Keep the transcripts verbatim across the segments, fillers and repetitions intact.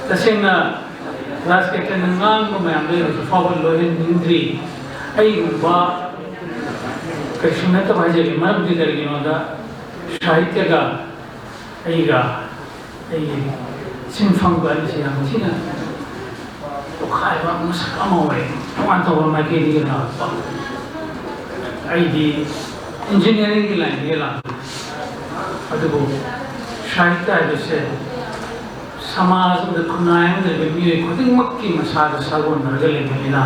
ꯇꯁꯦꯡꯅ ꯔꯥꯖ ꯀꯦꯇꯟꯅ ꯉꯥꯡꯕ ꯃꯌꯥꯝꯗꯣ ꯑꯩ ꯍꯧꯖꯤꯛ ꯐꯥꯎꯕ ꯂꯣꯏꯍꯟꯅꯤꯡꯗ꯭ꯔꯤ꯫ ꯑꯩꯒꯨꯝꯕ ꯀꯩꯁꯨ ꯅꯠꯇꯕ ꯍꯥꯏꯖꯒꯦ꯫ ꯃꯔꯝꯗꯤ ꯀꯔꯤꯒꯤꯅꯣꯗ ꯁꯥꯍꯤꯇ꯭ꯌꯒ ꯑꯩꯒ ꯑꯩꯒꯤ ꯁꯤꯟꯐꯝꯒ ꯑꯅꯤꯁꯤ ꯌꯥꯝ ꯊꯤꯅ ꯇꯣꯈꯥꯏꯕ ꯃꯁꯛ ꯑꯃ ꯑꯣꯏ꯫ ꯇꯣꯉꯥꯟ ꯇꯣꯉꯥꯟꯕ ꯃꯥꯏꯀꯩꯗꯒꯤ ꯂꯥꯛꯄ꯫ ꯑꯩꯗꯤ ꯏꯟꯖꯤꯅꯤꯌꯥꯔꯤꯡꯒꯤ ꯂꯥꯏꯟꯗꯒꯤ ꯂꯥꯛꯄ꯫ ꯑꯗꯨꯕꯨ ꯁꯥꯍꯤꯇ꯭ꯌ ꯍꯥꯏꯕꯁꯦ ꯁꯃꯥꯖ ꯑꯃꯗ, ꯈꯨꯟꯅꯥꯏ ꯑꯃꯗ ꯂꯩꯕ ꯃꯤꯑꯣꯏ ꯈꯨꯗꯤꯡꯃꯛꯀꯤ ꯃꯁꯥꯗ ꯁꯥꯒꯣꯟꯅꯔꯒ ꯂꯩꯕꯅꯤꯅ,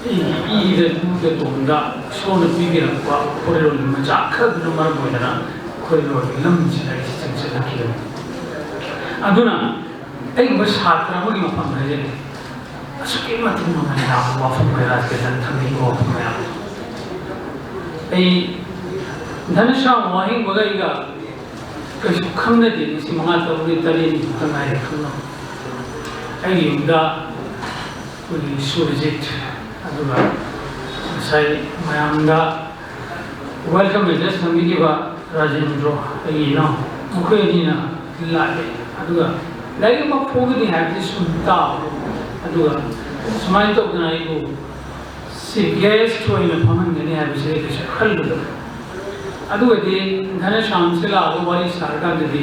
ꯑꯩꯒꯤ ꯏꯗ ꯂꯨꯗ ꯇꯣꯡꯗ ꯏꯁꯣꯔꯅ ꯄꯤꯕꯤꯔꯛꯄ ꯋꯥꯈꯜꯂꯣꯟꯒꯤ ꯃꯆꯥꯛ ꯈꯔꯗꯨꯅ ꯃꯔꯝ ꯑꯣꯏꯗꯅ ꯋꯥꯈꯜꯂꯣꯟꯒꯤ ꯂꯝꯁꯤꯗ ꯑꯩꯁꯦ ꯆꯪꯁꯤꯜꯂꯛꯈꯤꯕꯅꯤ꯫ ꯑꯗꯨꯅ ꯑꯩꯒꯨꯝꯕ ꯁꯥꯇ꯭ꯔ ꯑꯃꯒꯤ ꯃꯐꯝꯗ ꯍꯥꯏꯖꯒꯦ, ꯑꯁꯨꯛꯀꯤ ꯃꯇꯤꯛ ꯃꯃꯜ ꯌꯥꯝꯕ ꯋꯥꯐꯝ ꯀꯌꯥ ꯁꯤꯗ ꯊꯝꯕꯤꯕ ꯋꯥꯐꯝ ꯃꯌꯥꯝ꯫ ꯑꯩ ꯙꯅꯁ꯭ꯌꯥꯝ ꯋꯥꯍꯦꯡꯕꯒ ꯑꯩꯒ ꯀꯩꯁꯨ ꯈꯪꯅꯗꯦ꯫ ꯉꯁꯤ ꯃꯉꯥ ꯇꯔꯨꯛꯅꯤ ꯇꯔꯦꯠꯅꯤ ꯈꯛꯇ ꯉꯥꯏꯔꯦ ꯈꯪꯅꯕ꯫ ꯑꯩꯒꯤ ꯌꯨꯝꯗ ꯑꯩꯈꯣꯏꯒꯤ ꯁꯨꯔꯖꯤꯠ, ꯑꯗꯨꯒ ꯉꯁꯥꯏ ꯃꯌꯥꯝꯗ welcome address ꯊꯝꯕꯤꯈꯤꯕ ꯔꯥꯖꯦꯟꯗ꯭ꯔꯣ, ꯑꯩꯒꯤ ꯏꯅꯥꯎ, ꯃꯈꯣꯏ ꯑꯅꯤꯅ ꯂꯥꯛꯑꯦ꯫ ꯑꯗꯨꯒ ꯂꯥꯏꯔꯤꯛ ꯑꯃ ꯐꯣꯡꯒꯅꯤ ꯍꯥꯏꯕꯗꯤ ꯁꯨꯝ ꯇꯥꯕ, ꯑꯗꯨꯒ ꯁꯨꯃꯥꯏꯅ ꯇꯧꯗꯅ ꯑꯩꯕꯨ chief guest ꯑꯣꯏꯅ ꯐꯝꯍꯟꯒꯅꯤ ꯍꯥꯏꯕꯁꯦ ꯑꯩ ꯀꯩꯁꯨ ꯈꯜꯂꯨꯗꯕ꯫ ꯑꯗꯨꯒꯗꯤ ꯙꯅꯁ꯭ꯌꯥꯝꯁꯦ ꯂꯥꯛꯑꯒ ꯋꯥꯔꯤ ꯁꯥꯔꯀꯥꯟꯗꯗꯤ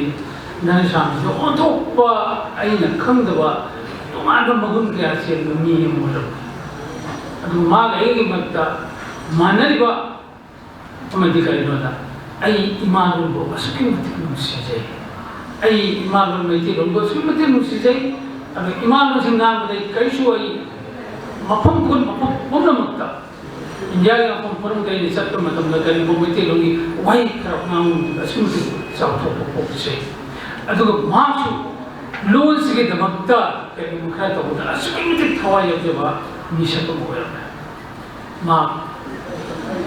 ꯙꯅꯁ꯭ꯌꯥꯝꯁꯤꯗ ꯑꯣꯟꯊꯣꯛꯄ ꯑꯩꯅ ꯈꯪꯗꯕ ꯇꯣꯉꯥꯟꯕ ꯃꯒꯨꯟ ꯀꯌꯥ ꯆꯦꯟꯕ ꯃꯤ ꯑꯃ ꯑꯣꯏꯔꯝꯃꯤ꯫ ꯑꯗꯨ ꯃꯥꯒ ꯑꯩꯒꯤ ꯃꯔꯛꯇ ꯃꯥꯟꯅꯔꯤꯕ ꯑꯃꯗꯤ ꯀꯔꯤꯅꯣꯗ, ꯑꯩ ꯏꯃꯥ ꯂꯣꯟꯕꯨ ꯑꯁꯨꯛꯀꯤ ꯃꯇꯤꯛ ꯅꯨꯡꯁꯤꯖꯩ꯫ ꯑꯩ ꯏꯃꯥ ꯂꯣꯟ ꯃꯩꯇꯩꯂꯣꯟꯕꯨ ꯑꯁꯨꯛꯀꯤ ꯃꯇꯤꯛ ꯅꯨꯡꯁꯤꯖꯩ꯫ ꯑꯗꯨ ꯏꯃꯥ ꯂꯣꯟꯁꯤ ꯉꯥꯡꯕꯗ ꯑꯩ ꯀꯔꯤꯁꯨ, ꯑꯩ ꯃꯐꯝ ꯈꯨꯟ-, ꯃꯐꯝ ꯄꯨꯝꯅꯃꯛꯇ, ꯏꯟꯗꯤꯌꯥꯒꯤ ꯃꯐꯝ ꯄꯨꯝꯅꯃꯛꯇ ꯑꯩꯅ ꯆꯠꯄ ꯃꯇꯝꯗ ꯀꯔꯤꯒꯨꯝꯕ ꯃꯩꯇꯩꯂꯣꯟꯒꯤ ꯋꯥꯍꯩ ꯈꯔ ꯉꯥꯡꯕ ꯃꯇꯝꯗ ꯑꯁꯨꯛꯀꯤ ꯃꯇꯤꯛ ꯆꯥꯎꯊꯣꯛꯄ ꯄꯣꯛꯆꯩ꯫ ꯑꯗꯨꯒ ꯃꯍꯥꯛꯁꯨ ꯂꯣꯟꯁꯤꯒꯤꯗꯃꯛꯇ ꯀꯔꯤꯒꯨꯝꯕ ꯈꯔ ꯇꯧꯕꯗ ꯑꯁꯨꯛꯀꯤ ꯃꯇꯤꯛ ꯊꯋꯥꯏ ꯌꯥꯎꯖꯕ ꯃꯤꯁꯛ ꯑꯃ ꯑꯣꯏꯔꯝꯃꯦ꯫ ꯃꯥ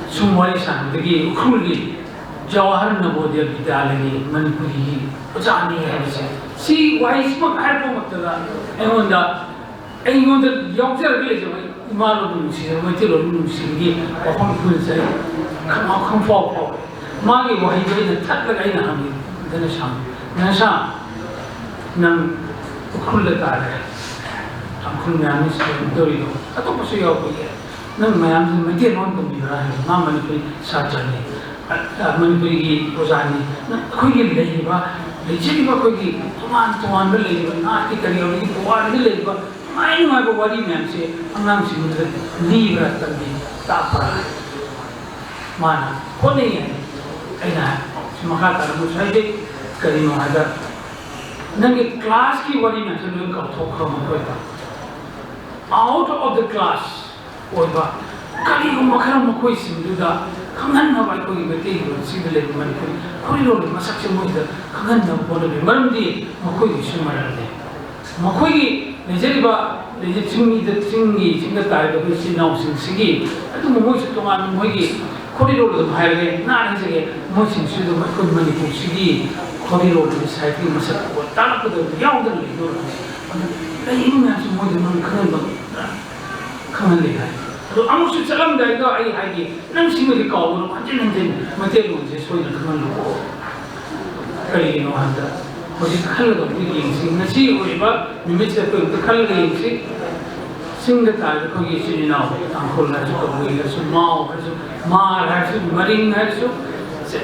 ꯁꯨꯝ ꯋꯥꯔꯤ ꯁꯥꯟꯅꯕꯗꯒꯤ ꯎꯈ꯭ꯔꯨꯜꯒꯤ ꯖꯋꯥꯍꯔ ꯅꯕꯣꯗꯤꯌꯥ ꯕꯤꯗ꯭ꯌꯥꯂꯌꯒꯤ ꯃꯅꯤꯄꯨꯔꯤꯒꯤ ꯑꯣꯖꯥꯅꯤ ꯍꯥꯏꯕꯁꯦ, ꯁꯤ ꯋꯥꯍꯩꯁꯤꯃꯛ ꯍꯥꯏꯔꯛꯄꯃꯛꯇꯗ ꯑꯩꯉꯣꯟꯗ, ꯑꯩꯉꯣꯟꯗ ꯌꯥꯎꯖꯔꯒ ꯂꯩꯖꯕ ꯏꯃꯥ ꯂꯣꯟꯕꯨ ꯅꯨꯡꯁꯤꯖꯕ, ꯃꯩꯇꯩꯂꯣꯟꯕꯨ ꯅꯨꯡꯁꯤꯕꯒꯤ ꯋꯥꯐꯝ ꯈꯨꯟꯁꯦ ꯈꯪꯐꯥꯎ, ꯈꯪꯐꯥꯎ ꯐꯥꯎꯋꯦ꯫ ꯃꯥꯒꯤ ꯋꯥꯍꯩꯗꯣ ꯑꯩꯅ ꯊꯠꯂꯒ ꯑꯩꯅ ꯍꯪꯉꯤ, "ꯙꯅꯁ꯭ꯌꯥꯝ, ꯙꯅꯁ꯭ꯌꯥꯝ, ꯅꯪ ꯎꯈ꯭ꯔꯨꯜꯗ ꯇꯥꯔꯦ꯫ ꯇꯥꯡꯈꯨꯜ ꯃꯌꯥꯝꯅ ꯁꯤꯗ ꯇꯧꯔꯤꯗꯣ ꯑꯇꯣꯞꯄꯁꯨ ꯌꯥꯎꯕ ꯌꯥꯏ꯫ ꯅꯪ ꯃꯌꯥꯝꯁꯤ ꯃꯩꯇꯩꯂꯣꯟ ꯇꯝꯕꯤꯕ꯭ꯔꯥ ꯍꯥꯏꯕ, ꯃꯥ ꯃꯅꯤꯄꯨꯔꯤ ꯁꯥꯇ꯭ꯔꯅꯤ꯫ ꯑ, ꯃꯅꯤꯄꯨꯔꯤꯒꯤ ꯑꯣꯖꯥꯅꯤ꯫ ꯅꯪ ꯑꯩꯈꯣꯏꯒꯤ ꯂꯩꯔꯤꯕ, ꯂꯩꯖꯔꯤꯕ ꯑꯩꯈꯣꯏꯒꯤ ꯇꯣꯉꯥꯟ ꯇꯣꯉꯥꯟꯕ ꯂꯩꯔꯤꯕ ꯅꯥꯠꯀꯤ ꯀꯔꯤ ꯑꯣꯏꯔꯤꯕ ꯄꯨꯋꯥꯔꯤꯗ ꯂꯩꯔꯤꯕ ꯅꯨꯡꯉꯥꯏ ꯅꯨꯡꯉꯥꯏꯕ ꯋꯥꯔꯤ ꯃꯌꯥꯝꯁꯦ ꯑꯉꯥꯡꯁꯤꯡꯗꯨꯗ ꯂꯤꯕ꯭ꯔꯥ, ꯇꯝꯕꯤ, ꯇꯥꯛꯄ꯭ꯔꯥ? ꯃꯥꯅ ꯍꯣꯠꯅꯩ ꯍꯥꯏ꯫ ꯑꯩꯅ ꯁꯤ ꯃꯈꯥ ꯇꯥꯅ ꯑꯃꯨꯛꯁꯨ ꯍꯥꯏꯖꯩ꯫ ꯀꯔꯤꯅꯣ ꯍꯥꯏꯕꯗ, ꯅꯪꯒꯤ ꯀ꯭ꯂꯥꯁꯀꯤ ꯋꯥꯔꯤ ꯃꯌꯥꯝꯁꯦ ꯂꯣꯏ ꯀꯥꯎꯊꯣꯛꯈ꯭ꯔꯣ꯫ ꯃꯈꯣꯏꯗ out of the class ꯑꯣꯏꯕ ꯀꯔꯤꯒꯨꯝꯕ ꯈꯔ ꯃꯈꯣꯏꯁꯤꯡꯗꯨꯗ ꯈꯪꯍꯟꯅꯕ, ꯑꯩꯈꯣꯏꯒꯤ ꯃꯩꯇꯩꯂꯣꯟꯁꯤꯗ ꯂꯩꯕ ꯃꯅꯤꯄꯨꯔꯤ ꯈꯣꯔꯤꯂꯣꯟꯒꯤ ꯃꯁꯛꯁꯦ ꯃꯣꯏꯗ ꯈꯪꯍꯟꯅꯕ ꯍꯣꯠꯅꯕꯤꯌꯨ꯫ ꯃꯔꯝꯗꯤ ꯃꯈꯣꯏꯒꯤꯁꯨ ꯃꯔꯝꯅꯤ꯫ ꯃꯈꯣꯏꯒꯤ ꯂꯩꯖꯔꯤꯕ, ꯂꯩꯖ-, ꯆꯤꯡꯃꯤꯗ, ꯆꯤꯡꯒꯤ, ꯆꯤꯡꯗ ꯇꯥꯔꯤꯕ ꯑꯩꯈꯣꯏ ꯏꯆꯤꯜ ꯏꯅꯥꯎꯁꯤꯡꯁꯤꯒꯤ ꯑꯗꯨꯝꯕ ꯃꯣꯏꯁꯨ ꯇꯣꯉꯥꯟꯅ ꯃꯣꯏꯒꯤ ꯈꯣꯔꯤꯂꯣꯟ ꯑꯗꯨꯝ ꯍꯥꯏꯔꯒꯦ, ꯅꯥꯠ ꯍꯥꯏꯖꯒꯦ, ꯃꯣꯏꯁꯤꯡꯁꯤꯁꯨ ꯑꯗꯨꯝ ꯑꯩꯈꯣꯏ ꯃꯅꯤꯄꯨꯔꯁꯤꯒꯤ ꯈꯣꯔꯤꯂꯣꯟꯒꯤ ꯁꯥꯍꯤꯇ꯭ꯌꯒꯤ ꯃꯁꯛ ꯇꯥꯛꯂꯛꯄꯗ ꯑꯗꯨꯝ ꯌꯥꯎꯗꯅ ꯂꯩꯗꯧꯔꯕꯅꯤ꯫ ꯑꯗꯨ ꯂꯩꯔꯤꯕ ꯃꯌꯥꯝꯁꯤ ꯃꯣꯏꯗ ꯃꯣꯏ ꯈꯪꯍꯟꯕ ꯈꯪꯍꯜꯂꯦ ꯍꯥꯏ꯫ ꯑꯗꯣ ꯑꯃꯨꯛꯁꯨ ꯆꯠꯂꯝꯗꯥꯏꯗ ꯑꯩ ꯍꯥꯏꯒꯦ, ꯅꯪ ꯁꯤꯃꯗꯤ ꯀꯥꯎꯒꯅꯨ, ꯍꯟꯖꯤꯟ ꯍꯟꯖꯤꯟ ꯃꯩꯇꯩꯂꯣꯟꯁꯦ ꯁꯣꯏꯗꯅ ꯈꯪꯍꯜꯂꯨꯀꯣ꯫ ꯀꯔꯤꯒꯤꯅꯣ ꯍꯥꯏꯕꯗ, ꯍꯧꯖꯤꯛ ꯈꯜꯂꯒ ꯑꯝꯇ ꯌꯦꯡꯁꯤ, ꯉꯁꯤ ꯑꯣꯏꯔꯤꯕ ꯅꯨꯃꯤꯠꯁꯤꯗ ꯑꯩꯈꯣꯏ ꯑꯝꯇ ꯈꯜꯂꯒ ꯌꯦꯡꯁꯤ꯫ ꯆꯤꯡꯗ ꯇꯥꯔꯤꯕ ꯑꯩꯈꯣꯏꯒꯤ ꯏꯆꯤꯜ ꯏꯅꯥꯎ, ꯇꯥꯡꯈꯨꯜ ꯍꯥꯏꯔꯁꯨ, ꯀꯕꯨꯏ ꯍꯥꯏꯔꯁꯨ, ꯃꯥꯎ ꯍꯥꯏꯔꯁꯨ, ꯃꯥꯔ ꯍꯥꯏꯔꯁꯨ, ꯃꯔꯤꯡ ꯍꯥꯏꯔꯁꯨ, ꯁꯦ,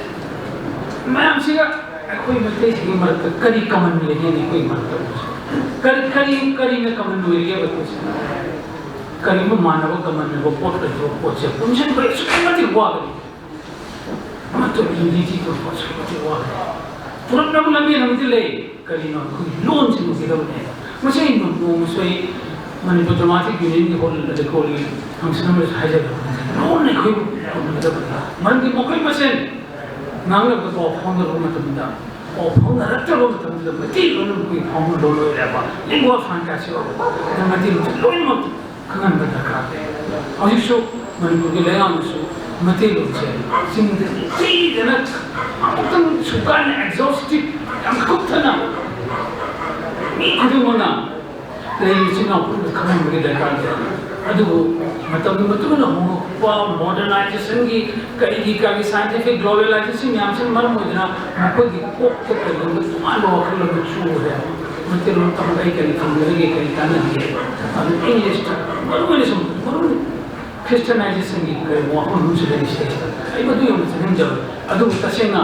ꯃꯌꯥꯝꯁꯤꯒ ꯑꯩꯈꯣꯏ ꯃꯩꯇꯩꯁꯤꯒꯤ ꯃꯔꯛꯇ ꯀꯔꯤ ꯀꯃꯟ ꯂꯩꯒꯦꯅꯦ? ꯑꯩꯈꯣꯏꯒꯤ ꯃꯔꯛꯇ ꯀꯔꯤ, ꯀꯔꯤ, ꯀꯔꯤꯅ ꯀꯃꯟ ꯑꯣꯏꯔꯤꯒꯦꯕ ꯑꯩꯈꯣꯏꯁꯦ? ꯀꯔꯤꯒꯨꯝꯕ ꯃꯥꯟꯅꯕ ꯀꯃꯟ ꯑꯣꯏꯕ ꯄꯣꯠ ꯂꯩꯇꯕ ꯄꯣꯠꯁꯦ ꯄꯨꯟꯁꯤꯟꯕ ꯑꯁꯨꯛꯀꯤ ꯃꯇꯤꯛ ꯋꯥꯒꯅꯤ꯫ ꯑꯃꯠꯇ unity ꯇꯧꯕ ꯑꯁꯨꯛꯀꯤ ꯃꯇꯤꯛ ꯋꯥꯒꯅꯤ꯫ ꯄꯨꯔꯛꯅꯕ ꯂꯝꯕꯦꯟ ꯑꯃꯗꯤ ꯂꯩ꯫ ꯀꯔꯤꯅꯣ? ꯑꯩꯈꯣꯏꯒꯤ ꯂꯣꯟꯁꯤ ꯃꯨꯠꯀꯗꯕꯅꯦ꯫ ꯃꯁꯤ ꯑꯩ ꯅꯣꯡꯃꯁꯨ ꯑꯩ ꯃꯅꯤꯄꯨꯔ ꯗ꯭ꯔꯃꯥꯇꯤꯛ ꯌꯨꯅꯤꯌꯟꯒꯤ ꯍꯣꯜ ꯑꯗ ꯀꯣꯜꯒꯤ ꯐꯪꯁꯟ ꯑꯃꯗꯁꯨ ꯍꯥꯏꯖꯈ꯭ꯔꯕꯅꯤ꯫ ꯂꯣꯟꯅ ꯑꯩꯈꯣꯏꯕꯨ ꯄꯨꯟꯒꯗꯕꯅꯤ꯫ ꯃꯔꯝꯗꯤ ꯃꯈꯣꯏ ꯃꯁꯦꯟ ꯉꯥꯡꯅꯕꯗ ꯄꯥꯎ ꯐꯥꯎꯅꯔꯕ ꯃꯇꯝꯗ, ꯄꯥꯎ ꯐꯥꯎꯅꯔꯛꯇ꯭ꯔꯕ ꯃꯇꯝꯗ ꯃꯩꯇꯩꯂꯣꯟꯅ ꯑꯩꯈꯣꯏ ꯐꯥꯎꯅꯕ ꯑꯣꯏꯔꯦꯕ꯫ Lingua franca ꯁꯤ ꯑꯣꯏꯔꯦꯕ꯫ ꯑꯗꯨꯅ ꯃꯩꯇꯩꯂꯣꯟꯁꯤ ꯂꯣꯏꯅꯃꯛ ꯈꯪꯍꯟꯕ ꯗꯔꯀꯥꯔ ꯂꯩ꯫ ꯍꯧꯖꯤꯛꯁꯨ ꯃꯅꯤꯄꯨꯔꯒꯤ ꯂꯩꯉꯥꯛꯅꯁꯨ ꯃꯩꯇꯩꯂꯣꯟꯁꯦ ꯆꯤꯡꯗ ꯅꯤꯡꯊꯤꯖꯅ ꯑꯃꯨꯛꯇꯪ ꯁꯨꯀꯥꯟ exhaustive, ꯌꯥꯝ ꯀꯨꯞꯊꯅ ꯃꯤ ꯈꯨꯗꯤꯡꯃꯛꯅ ꯂꯩꯔꯤꯕ ꯏꯆꯤꯟ ꯏꯅꯥꯎ ꯄꯨꯝꯅꯃꯛ ꯈꯪꯍꯟꯕꯒꯤ ꯗꯔꯀꯥꯔ ꯂꯩ꯫ ꯑꯗꯨꯕꯨ ꯃꯇꯝꯒꯤ ꯃꯇꯨꯡ ꯏꯟꯅ ꯍꯣꯡꯂꯛꯄ modernization ꯒꯤ ꯀꯔꯤꯒꯤ ꯀꯔꯤ scientific globalization ꯃꯌꯥꯝꯁꯤꯅ ꯃꯔꯝ ꯑꯣꯏꯗꯨꯅ ꯃꯈꯣꯏꯒꯤ ꯀꯣꯛꯇ ꯀꯔꯤꯒꯨꯝꯕ ꯇꯣꯉꯥꯟꯕ ꯋꯥꯈꯜꯂꯣꯟ ꯑꯃ ꯆꯨꯔꯦ꯫ ꯃꯩꯇꯩꯂꯣꯟ ꯇꯝꯕꯗ ꯑꯩ ꯀꯔꯤ ꯐꯪꯒꯗꯒꯦ, ꯀꯔꯤ ꯀꯥꯟꯅꯒꯦ? ꯑꯗꯨ English ꯇ ꯃꯔꯨ ꯑꯣꯏꯅ ꯁꯨꯝ ꯃꯔꯨ Christianization ꯒꯤ ꯀꯔꯤ ꯋꯥꯐꯝ ꯑꯃꯁꯨ ꯂꯩꯔꯤ ꯁꯤꯗꯩꯁꯤꯗ꯫ ꯑꯩ ꯃꯗꯨ ꯌꯥꯝꯅ ꯆꯠꯅꯤꯡꯗꯕ꯫ ꯑꯗꯨꯕꯨ ꯇꯁꯦꯡꯅ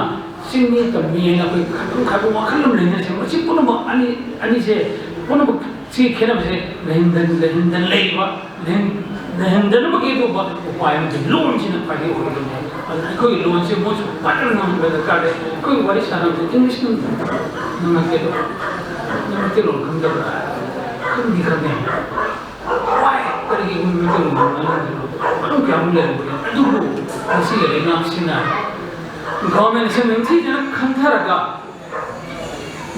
ꯆꯤꯡꯃꯤ ꯇꯝꯃꯤ ꯍꯥꯏꯅ ꯑꯩꯈꯣꯏ ꯈꯥꯏꯗꯣꯛ ꯈꯥꯏꯗꯣꯛ ꯋꯥꯈꯜ ꯑꯃ ꯂꯩꯅꯔꯤꯁꯦ, ꯃꯁꯤ ꯄꯨꯝꯅꯃꯛ ꯑꯅꯤ, ꯑꯅꯤꯁꯦ ꯄꯨꯝꯅꯃꯛ ꯁꯤ ꯈꯦꯠꯅꯕꯁꯦ ꯂꯩꯍꯟꯗ-, ꯂꯩꯍꯟꯗꯅ ꯂꯩꯔꯤꯕ, ꯂꯩꯍꯟ-, ꯂꯩꯍꯟꯗꯅꯕꯒꯤ ꯑꯇꯣꯞꯄ ꯎꯄꯥꯏ ꯑꯃꯗꯤ ꯂꯣꯟꯁꯤꯅ ꯈ꯭ꯋꯥꯏꯗꯒꯤ ꯑꯣꯏꯒꯗꯕꯅꯤ꯫ ꯑꯗꯨꯅ ꯑꯩꯈꯣꯏꯒꯤ ꯂꯣꯟꯁꯦ ꯃꯣꯏꯁꯨ ꯐꯖꯅ ꯉꯥꯡꯍꯟꯕ ꯗꯔꯀꯥꯔ ꯂꯩ꯫ ꯑꯩꯈꯣꯏꯒꯤ ꯋꯥꯔꯤ ꯁꯥꯟꯅꯕꯁꯦ English ꯇ ꯉꯥꯡꯉꯛꯀꯦ ꯑꯗꯣ, ꯅꯪ ꯃꯩꯇꯩꯂꯣꯟ ꯈꯪꯗꯕ꯭ꯔꯥ? ꯈꯪꯗꯤ ꯈꯪꯉꯦ꯫ Why? ꯀꯔꯤꯒꯤ ꯃꯩꯇꯩꯂꯣꯟ ꯉꯥꯡꯅꯤꯡꯗ꯭ꯔꯤꯅꯣ? ꯃꯔꯝ ꯀꯌꯥꯃꯨꯛ ꯂꯩꯔꯝꯒꯅꯤ꯫ ꯑꯗꯨꯕꯨ ꯉꯁꯤꯒꯤ ꯂꯩꯉꯥꯛꯁꯤꯅ government ꯁꯦ ꯅꯤꯡꯊꯤꯖꯅ ꯈꯟꯊꯔꯒ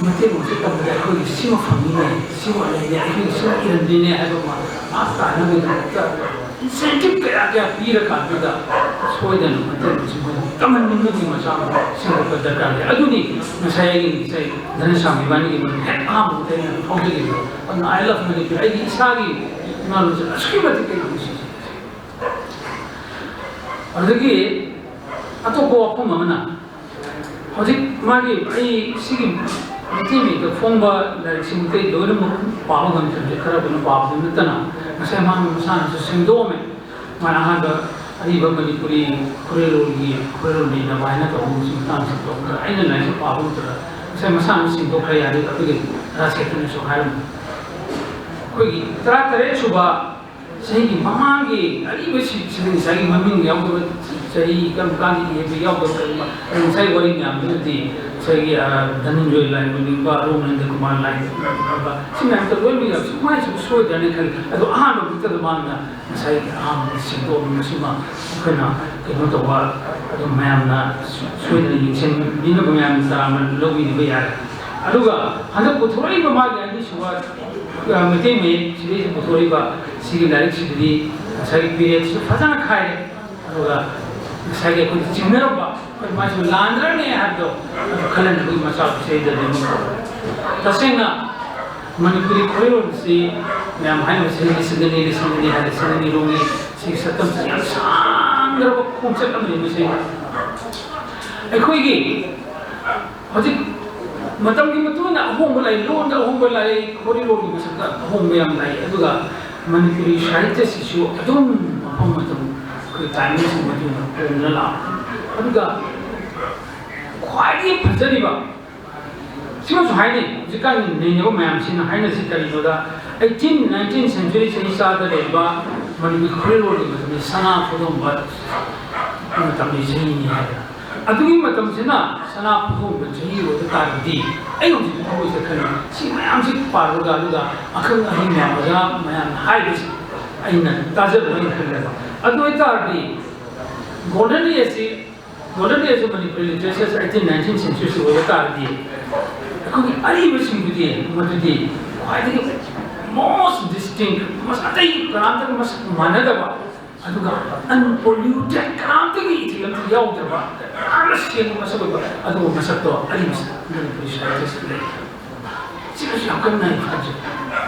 ꯃꯩꯇꯩꯂꯣꯟꯁꯦ ꯇꯝꯕꯗ ꯑꯩꯈꯣꯏꯒꯤ ꯁꯤꯃ ꯐꯪꯉꯤꯅꯦ, ꯁꯤꯃ ꯂꯩꯅꯦ, ꯑꯩꯈꯣꯏꯒꯤ ꯁꯤꯃ ꯏꯔꯝꯗꯣꯏꯅꯦ ꯍꯥꯏꯕ ꯑꯃ ꯚꯥꯞ ꯇꯥꯅꯕꯒꯤꯗꯃꯛꯇ incentive ꯀꯌꯥ ꯀꯌꯥ ꯄꯤꯔꯀꯥꯟꯗꯨꯗ ꯁꯣꯏꯗꯅ ꯃꯩꯇꯩꯂꯣꯟꯁꯤ ꯃꯣꯏꯅ ꯇꯝꯍꯟꯅꯤꯡꯕꯒꯤ ꯃꯆꯥꯛ ꯑꯃ ꯁꯦꯝꯒꯠꯄ ꯗꯔꯀꯥꯔ ꯂꯩ꯫ ꯑꯗꯨꯅꯤ ꯉꯁꯥꯏ ꯑꯩꯒꯤ ꯉꯁꯥꯏ ꯙꯅꯁ꯭ꯌꯥꯝ ꯏꯕꯥꯅꯤꯒꯤ ꯃꯔꯛ ꯍꯦꯛ ꯑꯍꯥꯟꯕꯗ ꯑꯩꯅ ꯐꯥꯎꯖꯈꯤꯕꯗꯣ꯫ ꯑꯗꯨꯅ I love Manipur, ꯑꯩꯒꯤ ꯏꯁꯥꯒꯤ ꯏꯃꯥꯂꯣꯟꯁꯦ ꯑꯁꯨꯛꯀꯤ ꯃꯇꯤꯛ ꯑꯩ ꯅꯨꯡꯁꯤꯖꯩ꯫ ꯑꯗꯨꯗꯒꯤ ꯑꯇꯣꯞꯄ ꯋꯥꯐꯝ ꯑꯃꯅ, ꯍꯧꯖꯤꯛ ꯃꯥꯒꯤ ꯑꯩ ꯁꯤꯒꯤ ꯃꯩꯇꯩ ꯃꯌꯦꯛꯇ ꯐꯣꯡꯕ ꯂꯥꯏꯔꯤꯛꯁꯤꯡ ꯑꯇꯩ ꯂꯣꯏꯅꯃꯛ ꯄꯥꯕ ꯉꯝꯗ꯭ꯔꯤꯕꯁꯦ ꯈꯔ ꯈꯔ ꯄꯥꯕꯗꯨ ꯅꯠꯇꯅ, ꯉꯁꯥꯏ ꯃꯥꯅ ꯃꯁꯥꯅꯁꯨ ꯁꯦꯝꯗꯣꯛꯑꯝꯃꯦ꯫ ꯃꯥꯅ ꯑꯍꯥꯟꯕ ꯑꯔꯤꯕ ꯃꯅꯤꯄꯨꯔꯤ ꯈꯨꯔꯦꯜꯂꯣꯟꯒꯤ ꯈꯨꯔꯦꯜꯂꯣꯟ ꯂꯩꯅꯕ ꯍꯥꯏꯅ ꯇꯧꯕ ꯑꯃꯁꯨ ꯃꯇꯥꯡꯁꯨ ꯇꯧꯕꯗ ꯑꯩꯅ ꯂꯥꯏꯔꯤꯛꯁꯦ ꯄꯥꯕ ꯃꯇꯝꯗ ꯉꯁꯥꯏ ꯃꯁꯥꯅ ꯁꯦꯝꯗꯣꯛꯈ꯭ꯔꯦ ꯍꯥꯏꯔꯗꯤ ꯑꯗꯨꯒꯤ ꯔꯥꯖꯦꯇꯅꯁꯨ ꯍꯥꯏꯔꯝꯃꯤ꯫ ꯑꯩꯈꯣꯏꯒꯤ ꯇꯔꯥꯇꯔꯦꯠ ꯁꯨꯕ ꯆꯍꯤꯒꯤ ꯃꯃꯥꯡꯒꯤ ꯑꯔꯤꯕ ꯁꯤ-, ꯁꯤꯗ ꯉꯁꯥꯏꯒꯤ ꯃꯃꯤꯡ ꯌꯥꯎꯗꯕ ꯆꯍꯤ ꯀꯔꯝ ꯀꯥꯟꯗꯒꯤ ꯍꯦꯟꯕ ꯌꯥꯎꯗꯕ ꯀꯔꯤꯒꯨꯝꯕ, ꯑꯗꯨ ꯉꯁꯥꯏ ꯋꯥꯔꯤ ꯃꯌꯥꯝꯗꯨꯅꯗꯤ ꯉꯁꯥꯏꯒꯤ, ꯑ, ꯙꯅꯟꯖꯣꯏ ꯂꯥꯏ ꯑꯣꯏꯅꯤꯡꯕ, ꯔꯣꯃꯦꯟꯗ꯭ꯔ ꯀꯨꯃꯥꯔ ꯂꯥꯏ ꯑꯣꯏꯅꯤꯡꯕ, ꯁꯤ ꯃꯌꯥꯝꯗꯣ ꯂꯣꯏꯅ ꯌꯥꯎ-, ꯁꯨꯃꯥꯏꯅ ꯁꯨꯝ ꯁꯣꯏꯗ꯭ꯔꯅ ꯈꯜꯂꯤ꯫ ꯑꯗꯣ ꯑꯍꯥꯟꯕ ꯃꯛꯇꯗ ꯃꯥꯅ ꯉꯁꯥꯏꯒꯤ ꯑꯍꯥꯟꯕꯗ ꯁꯦꯝꯗꯣꯛꯑꯝꯃꯤ꯫ ꯃꯁꯤꯃ ꯑꯩꯈꯣꯏꯅ ꯀꯩꯅꯣ ꯇꯧꯕ, ꯑꯗꯨꯝ ꯃꯌꯥꯝꯅ ꯁꯣꯏꯗꯅ ꯌꯦꯡꯁꯤꯟꯕꯤꯅꯕ, ꯃꯌꯥꯝꯅ ꯇꯔꯥꯝꯅ ꯂꯧꯕꯤꯅꯕ ꯌꯥꯔꯦ꯫ ꯑꯗꯨꯒ ꯍꯟꯗꯛ ꯄꯨꯊꯣꯔꯛꯏꯕ ꯃꯥꯒꯤ ꯑꯅꯤꯁꯨꯕ, ꯑ, ꯃꯩꯇꯩ ꯃꯌꯦꯛ ꯁꯤꯗꯩꯁꯤꯗ ꯄꯨꯊꯣꯔꯛꯏꯕ ꯁꯤꯒꯤ ꯂꯥꯏꯔꯤꯛꯁꯤꯗꯗꯤ ꯉꯁꯥꯏꯒꯤ period ꯁꯨ ꯐꯖꯅ ꯈꯥꯏꯔꯦ꯫ ꯑꯗꯨꯒ ꯉꯁꯥꯏꯒꯤ ꯑꯩꯈꯣꯏꯗ ꯆꯤꯡꯅꯔꯝꯕ, ꯑꯩꯈꯣꯏ ꯃꯥꯁꯨ ꯂꯥꯟꯗ꯭ꯔꯅꯦ ꯍꯥꯏꯕꯗꯣ ꯑꯗꯨ ꯈꯜꯍꯟꯕꯒꯤ ꯃꯆꯥꯛꯁꯦ ꯑꯩꯗ ꯑꯗꯨꯝ ꯇꯧꯔꯦ꯫ ꯇꯁꯦꯡꯅ ꯃꯅꯤꯄꯨꯔꯤ ꯈꯨꯔꯣꯜꯁꯤ ꯃꯌꯥꯝ ꯍꯥꯏꯅꯕꯁꯦ ꯂꯤꯁꯤꯡ ꯑꯅꯤ, ꯂꯤꯁꯤꯡ ꯑꯅꯤ ꯍꯥꯏ, ꯂꯤꯁꯤꯡ ꯑꯅꯤ ꯔꯣꯝꯒꯤ ꯁꯤꯒꯤ ꯁꯛꯇꯝꯁꯤ ꯌꯥꯝ ꯁꯥꯡꯈ꯭ꯔꯕ ꯈꯣꯡꯆꯠ ꯑꯃꯅꯤ꯫ ꯃꯁꯤ ꯑꯩꯈꯣꯏꯒꯤ ꯍꯧꯖꯤꯛ ꯃꯇꯝꯒꯤ ꯃꯇꯨꯡ ꯏꯟꯅ ꯑꯍꯣꯡꯕ ꯂꯩ, ꯂꯣꯟꯗ ꯑꯍꯣꯡꯕ ꯂꯩ, ꯈꯣꯔꯤꯂꯣꯟꯒꯤ ꯃꯁꯛꯇ ꯑꯍꯣꯡꯕ ꯌꯥꯝ ꯂꯩ꯫ ꯑꯗꯨꯒ ꯃꯅꯤꯄꯨꯔꯤ ꯁꯥꯍꯤꯇ꯭ꯌꯁꯤꯁꯨ ꯑꯗꯨꯝ ꯃꯐꯝ ꯃꯇꯝ, ꯑꯩꯈꯣꯏ ꯇꯥꯏꯃꯤꯡꯁꯤꯡ ꯃꯇꯨꯡ ꯏꯟꯅ ꯍꯣꯡꯗꯨꯅ ꯂꯥꯛꯄꯅꯤ꯫ ꯑꯗꯨꯒ ꯈ꯭ꯋꯥꯏꯗꯒꯤ ꯐꯖꯔꯤꯕ ꯁꯤꯃꯁꯨ ꯍꯥꯏꯅꯩ, ꯍꯧꯖꯤꯛꯀꯥꯟꯒꯤ ꯅꯩꯅꯕ ꯃꯌꯥꯝꯁꯤꯅ ꯍꯥꯏꯅꯔꯤꯁꯤ ꯀꯔꯤꯅꯣꯗ, ꯑꯩꯠꯇꯤꯟ ꯅꯥꯏꯟꯇꯤꯟ ꯁꯦꯟꯆꯨꯔꯤ ꯆꯍꯤ ꯆꯥꯗ ꯂꯩꯔꯤꯕ ꯃꯅꯤꯄꯨꯔꯤ ꯈꯨꯔꯤꯂꯣꯟꯒꯤ ꯃꯇꯝꯗ ꯁꯅꯥ ꯐꯨꯗꯣꯝꯕ ꯃꯇꯝꯒꯤ ꯆꯍꯤꯅꯤ ꯍꯥꯏꯗꯅ꯫ ꯑꯗꯨꯒꯤ ꯃꯇꯝꯁꯤꯅ ꯁꯅꯥ ꯐꯨꯗꯣꯝꯕ ꯆꯍꯤ ꯑꯣꯏꯕ ꯇꯥꯔꯒꯗꯤ, ꯑꯩ ꯍꯧꯖꯤꯛ ꯊꯃꯣꯏꯁꯤꯗ ꯈꯜꯂꯤ, ꯁꯤ ꯃꯌꯥꯝꯁꯤ ꯄꯥꯔꯒ, ꯑꯗꯨꯒ ꯑꯈꯪ ꯑꯍꯩ ꯃꯌꯥꯝ, ꯑꯣꯖꯥ ꯃꯌꯥꯝꯅ ꯍꯥꯏꯕꯁꯤ ꯑꯩꯅ ꯇꯥꯖꯕ ꯑꯩꯅ ꯈꯜꯂꯦꯕ꯫ ꯑꯗꯨ ꯑꯣꯏꯇꯥꯔꯗꯤ ꯒꯣꯜꯗꯟ ꯑꯦꯖꯁꯤ, ꯒꯣꯜꯗꯟ ꯑꯦꯖ ꯑꯣꯐ ꯃꯅꯤꯄꯨꯔꯤ ꯂꯤꯇꯔꯦꯆꯔꯁꯦ ꯑꯩꯠꯇꯤꯟ ꯅꯥꯏꯟꯇꯤꯟ ꯁꯦꯟꯆꯨꯔꯤꯁꯤ ꯑꯣꯏꯕ ꯇꯥꯔꯗꯤ, ꯑꯩꯈꯣꯏꯒꯤ ꯑꯔꯤꯕꯁꯤꯡꯗꯨꯗꯤ ꯃꯗꯨꯗꯤ ꯈ꯭ꯋꯥꯏꯗꯒꯤ most distinct, ꯃꯁ-, ꯑꯇꯩ ꯀꯅꯥꯝꯇꯒ ꯃꯁꯛ ꯃꯥꯟꯅꯗꯕ, ꯑꯗꯨꯒ unpolluted, ꯀꯅꯥꯝꯇꯒꯤ ꯏꯊꯤꯜ ꯑꯃꯠꯇ ꯌꯥꯎꯗ꯭ꯔꯕ, ꯌꯥꯝꯅ ꯁꯦꯡꯕ ꯃꯁꯛ ꯑꯣꯏꯕ ꯑꯗꯨꯒꯨꯝꯕ ꯃꯁꯛꯇꯣ ꯑꯔꯤꯕꯁꯤꯡ ꯃꯅꯤꯄꯨꯔꯤ ꯁꯥꯍꯤꯇ꯭ꯌꯁꯤꯗ ꯂꯩ꯫ ꯁꯤꯃꯁꯨ ꯌꯥꯝ ꯀꯟꯅ ꯑꯩ ꯈꯟꯖꯩ꯫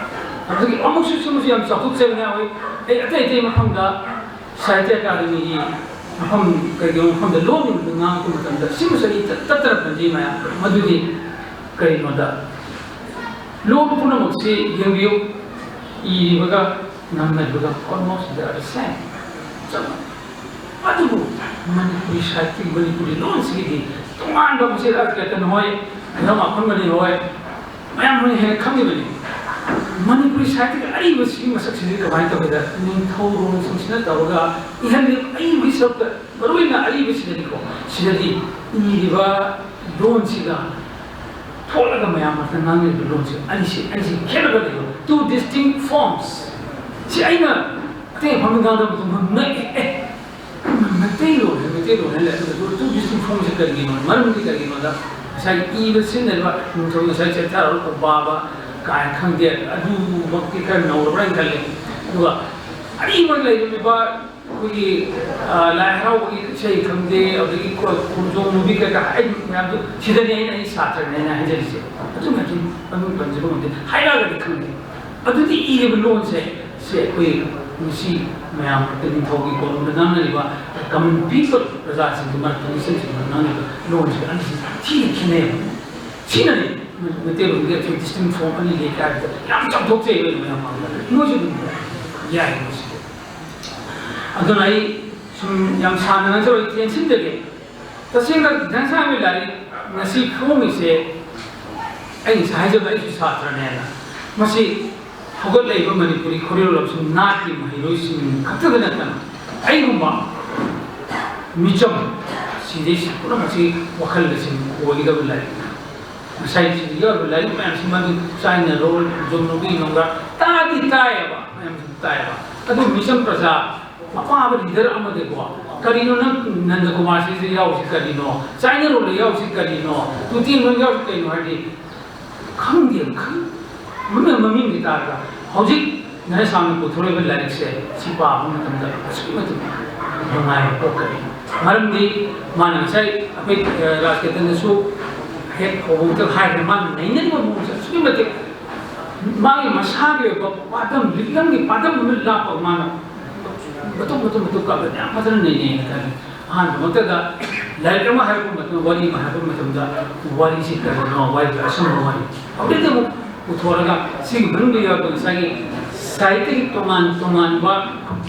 ꯑꯗꯨꯗꯒꯤ ꯑꯃꯨꯛꯁꯨ ꯁꯤꯃꯁꯨ ꯌꯥꯝ ꯆꯥꯎꯊꯣꯛꯆꯅꯤꯡꯉꯥꯏ ꯑꯣꯏ꯫ ꯑꯩ ꯑꯇꯩ ꯑꯇꯩ ꯃꯐꯝꯗ ꯁꯥꯍꯤꯇ꯭ꯌ ꯑꯦꯀꯥꯗꯃꯤꯒꯤ ꯃꯐꯝ, ꯀꯩꯒꯨꯝꯕ ꯃꯐꯝꯗ ꯂꯣꯟꯒꯤ ꯃꯇꯥꯡ ꯉꯥꯡꯉꯛꯄ ꯃꯇꯝꯗ ꯁꯤꯃꯁꯨ ꯑꯩ ꯇꯠ-, ꯇꯠꯇꯅ ꯄꯟꯖꯩ ꯃꯌꯥꯝ꯫ ꯃꯗꯨꯗꯤ ꯀꯔꯤꯅꯣꯗ, ꯂꯣꯟ ꯄꯨꯝꯅꯃꯛꯁꯤ ꯌꯦꯡꯕꯤꯌꯨ, ꯏꯔꯤꯕꯒ ꯉꯥꯡꯅꯔꯤꯕꯒ almost they are the same, ꯆꯞ ꯃꯥꯟꯅꯩ꯫ ꯑꯗꯨꯕꯨ ꯃꯅꯤꯄꯨꯔꯤ ꯁꯥꯍꯤꯇ꯭ꯌ, ꯃꯅꯤꯄꯨꯔꯤ ꯂꯣꯟꯁꯤꯒꯤꯗꯤ ꯇꯣꯉꯥꯟꯕ, ꯃꯁꯤ ꯔꯥꯖꯀꯦꯇꯟ ꯍꯣꯏ, ꯍꯩꯅꯧ ꯃꯥꯈꯣꯟꯃꯅꯤ ꯍꯣꯏ, ꯃꯌꯥꯝ ꯍꯣꯏꯅ ꯍꯦꯟꯅ ꯈꯪꯉꯤꯕꯅꯤ꯫ ꯃꯅꯤꯄꯨꯔꯤ ꯁꯥꯍꯤꯇ꯭ꯌꯒꯤ ꯑꯔꯤꯕꯁꯤꯒꯤ ꯃꯁꯛꯁꯤꯗꯤ ꯀꯃꯥꯏꯅ ꯇꯧꯒꯦꯗ, ꯅꯤꯡꯊꯧꯔꯣꯜꯁꯤꯡꯁꯤꯅ ꯇꯧꯔꯒ ꯏꯍꯜꯂꯤꯕ ꯑꯏꯕꯒꯤ ꯁꯔꯨꯛꯇ, ꯃꯔꯨꯑꯣꯏꯅ ꯑꯏꯕꯁꯤꯗꯗꯤꯀꯣ, ꯁꯤꯗꯗꯤ ꯏꯔꯤꯕ ꯂꯣꯟꯁꯤꯒ ꯊꯣꯛꯂꯒ ꯃꯌꯥꯝ ꯃꯔꯛꯇ ꯉꯥꯡꯅꯔꯤꯕ ꯂꯣꯟꯁꯦ ꯑꯅꯤꯁꯦ, ꯑꯅꯤꯁꯦ ꯈꯦꯠꯅꯕ ꯂꯩꯕ, two distinct forms꯫ ꯁꯤ ꯑꯩꯅ ꯑꯇꯩ ꯃꯐꯝꯗ ꯉꯥꯡꯅꯕ ꯃꯇꯝꯗ ꯉꯛꯑꯦ, ꯑꯦ, ꯃꯩꯇꯩꯂꯣꯟ ꯍꯥꯏ, ꯃꯩꯇꯩꯂꯣꯟ ꯍꯥꯏ ꯂꯩ, ꯑꯗꯨꯒ two distinct form ꯁꯦ ꯀꯔꯤꯒꯤꯅꯣ? ꯃꯔꯝꯗꯤ ꯀꯔꯤꯒꯤꯅꯣꯗ, ꯉꯁꯥꯏꯒꯤ ꯏꯕ ꯁꯤꯖꯤꯟꯅꯔꯤꯕ ꯅꯤꯡꯊꯧ ꯉꯁꯥꯏ ꯆꯦꯟꯊꯔꯛꯄ ꯕꯥꯕ ꯀꯥꯏꯅ ꯈꯪꯗꯦ, ꯑꯗꯨꯃꯛꯇꯤ ꯈꯔ ꯅꯧꯔꯕ꯭ꯔꯥ ꯍꯥꯏꯅ ꯈꯜꯂꯤ꯫ ꯑꯗꯨꯒ ꯑꯔꯤꯕ ꯂꯩꯔꯝꯃꯤꯕ ꯑꯩꯈꯣꯏꯒꯤ, ꯑ, ꯂꯥꯏ ꯍꯔꯥꯎꯕꯒꯤ ꯏꯁꯩ ꯈꯪꯗꯦ, ꯑꯗꯒꯤ ꯈꯣ-, ꯈꯣꯡꯖꯣꯝ movie ꯀꯩꯀꯥ ꯍꯥꯏ ꯃꯌꯥꯝꯗꯣ, ꯁꯤꯗꯅꯤ ꯑꯩꯅ, ꯑꯩ ꯁꯥꯇ꯭ꯔꯅꯦ ꯑꯩꯅ ꯍꯥꯏꯖꯔꯤꯁꯦ꯫ ꯑꯗꯨ ꯃꯌꯥꯝꯁꯤ ꯃꯃꯤꯡ ꯄꯟꯖꯕ ꯉꯝꯗꯦ꯫ ꯍꯥꯏꯔꯛꯑꯒꯗꯤ ꯈꯪꯗꯦ꯫ ꯑꯗꯨꯗꯤ ꯏꯔꯤꯕ ꯂꯣꯟꯁꯦ, ꯁꯤ ꯑꯩꯈꯣꯏ ꯉꯁꯤ ꯃꯌꯥꯝ ꯅꯤꯡꯊꯧꯒꯤ ꯀꯣꯅꯨꯡꯗ ꯉꯥꯡꯅꯔꯤꯕ common people, ꯄ꯭ꯔꯖꯥꯁꯤꯡꯒꯤ ꯃꯔꯛꯇ, ꯃꯤꯆꯝꯁꯤꯡꯒꯤ ꯃꯔꯛꯇ ꯉꯥꯡꯅꯔꯤꯕ ꯂꯣꯟꯁꯦ ꯑꯅꯤꯁꯤ ꯊꯤꯅ ꯈꯦꯠꯅꯩꯌꯦꯕ꯫ ꯁꯤꯅꯅꯤ ꯃꯩꯇꯩꯂꯣꯟꯒꯤ ꯑꯩꯈꯣꯏ ꯗꯤꯁꯇꯤꯡ ꯐꯣꯝ ꯑꯅꯤ ꯂꯩ ꯍꯥꯏꯕꯗ ꯌꯥꯝ ꯆꯥꯎꯊꯣꯛꯆꯩ ꯑꯩꯈꯣꯏ ꯃꯌꯥꯝ ꯃꯥꯡꯗ꯫ ꯃꯣꯏꯁꯨ ꯑꯗꯨꯝ ꯌꯥꯏ ꯃꯁꯤ꯫ ꯑꯗꯨꯅ ꯑꯩ ꯁꯨꯝ ꯌꯥꯝ ꯁꯥꯡꯅ ꯉꯥꯡꯖꯔꯣꯏ, ꯇꯦꯟꯁꯤꯟꯖꯒꯦ꯫ ꯇꯁꯦꯡꯅ ꯙꯅꯁ꯭ꯌꯥꯝꯒꯤ ꯂꯥꯏꯔꯤꯛ ꯉꯁꯤ ꯐꯣꯡꯉꯤꯁꯦ, ꯑꯩ ꯉꯁꯥꯏ ꯍꯥꯏꯖꯕ ꯑꯩꯁꯨ ꯁꯥꯇ꯭ꯔꯅꯦꯅ, ꯃꯁꯤ ꯍꯧꯒꯠꯂꯛꯏꯕ ꯃꯅꯤꯄꯨꯔꯤ ꯈꯣꯔꯤꯔꯣꯜ ꯑꯃꯁꯨꯡ ꯅꯥꯠꯀꯤ ꯃꯍꯩꯔꯣꯏꯁꯤꯡ ꯈꯛꯇꯗ ꯅꯠꯇꯅ ꯑꯩꯒꯨꯝꯕ ꯃꯤꯆꯝ ꯁꯤꯗꯩꯁꯤ ꯄꯨꯝꯅꯃꯛꯁꯤ ꯋꯥꯈꯜ ꯂꯧꯁꯤꯡ ꯑꯣꯏꯒꯗꯕ ꯂꯥꯏꯔꯤꯛꯅꯤ꯫ ꯉꯁꯥꯏ ꯁꯤꯗ ꯌꯥꯎꯔꯤꯕ ꯂꯥꯏꯔꯤꯛ ꯃꯌꯥꯝꯁꯤ ꯃꯗꯨ ꯆꯥꯏꯅ ꯔꯣꯜ, ꯖꯣꯝꯅꯨꯕꯤ ꯅꯣꯡꯒ꯭ꯔꯥ ꯇꯥꯗꯤ ꯇꯥꯏꯌꯦꯕ, ꯃꯌꯥꯝꯁꯨ ꯇꯥꯏꯌꯦꯕ꯫ ꯑꯗꯨ ꯃꯤꯆꯝ ꯄ꯭ꯔꯖꯥ ꯑꯄꯥꯕ ꯂꯤꯗꯔ ꯑꯃꯗꯀꯣ, "ꯀꯔꯤꯅꯣ ꯅꯪ ꯅꯟꯗ ꯀꯨꯃꯥꯔꯁꯤꯗ ꯌꯥꯎꯔꯤꯁꯤ ꯀꯔꯤꯅꯣ? ꯆꯥꯏꯅ ꯔꯣꯜꯗ ꯌꯥꯎꯔꯤꯁꯤ ꯀꯔꯤꯅꯣ? ꯇꯨꯇꯦꯡ ꯔꯣꯜꯗ ꯌꯥꯎꯔꯤꯁꯤ ꯀꯔꯤꯅꯣ?" ꯍꯥꯏꯗꯤ ꯈꯪꯗꯦ, ꯈꯪ-, ꯃꯃꯤꯡ, ꯃꯃꯤꯡꯒꯤ ꯇꯥꯔꯒ ꯍꯧꯖꯤꯛ ꯙꯅꯁ꯭ꯌꯥꯝꯅ ꯄꯨꯊꯣꯔꯛꯏꯕ ꯂꯥꯏꯔꯤꯛꯁꯦ ꯁꯤ ꯄꯥꯕ ꯃꯇꯝꯗ ꯑꯁꯨꯛꯀꯤ ꯃꯇꯤꯛ ꯅꯨꯡꯉꯥꯏꯕ ꯄꯣꯛꯀꯅꯤ꯫ ꯃꯔꯝꯗꯤ ꯃꯥꯅ ꯉꯁꯥꯏ ꯑꯩꯈꯣꯏ, ꯑ, ꯔꯥꯖꯀꯦꯇꯟꯗꯁꯨ ꯍꯦꯛ ꯍꯧꯕꯗ ꯍꯥꯏꯈ꯭ꯔꯦ, ꯃꯥꯅ ꯅꯩꯅꯔꯤꯕ ꯃꯑꯣꯡꯁꯦ ꯑꯁꯨꯛꯀꯤ ꯃꯇꯤꯛ ꯃꯥꯒꯤ ꯃꯁꯥꯒꯤ ꯑꯣꯏꯕ ꯄꯥꯟꯗꯝ, ꯂꯤꯛꯂꯝꯒꯤ ꯄꯥꯟꯗꯝ ꯑꯃ ꯂꯥꯛꯄ ꯃꯥꯅ ꯃꯇꯨꯡ, ꯃꯇꯨꯡ, ꯃꯇꯨꯡ ꯀꯥꯞꯂꯒ ꯌꯥꯝ ꯐꯖꯅ ꯅꯩꯅꯩꯅ ꯈꯜꯂꯤ꯫ ꯑꯍꯥꯟꯕꯃꯛꯇꯗ ꯂꯥꯏꯔꯤꯛ ꯑꯃ ꯍꯥꯏꯔꯛꯄ ꯃꯇꯝꯗ, ꯋꯥꯔꯤ ꯑꯃ ꯍꯥꯏꯔꯛꯄ ꯃꯇꯝꯗ, ꯋꯥꯔꯤꯁꯤ ꯀꯔꯤꯅꯣ, ꯋꯥꯔꯤꯁꯤ ꯑꯁꯨꯝꯕ ꯋꯥꯔꯤ꯫ ꯍꯧꯖꯤꯛꯇꯤ ꯑꯃꯨꯛ ꯄꯨꯊꯣꯔꯒ ꯁꯤꯒꯤ ꯃꯅꯨꯡꯗ ꯌꯥꯎꯔꯛꯄ ꯉꯁꯥꯏꯒꯤ ꯁꯥꯍꯤꯇ꯭ꯌꯒꯤ ꯇꯣꯉꯥꯟ ꯇꯣꯉꯥꯟꯕ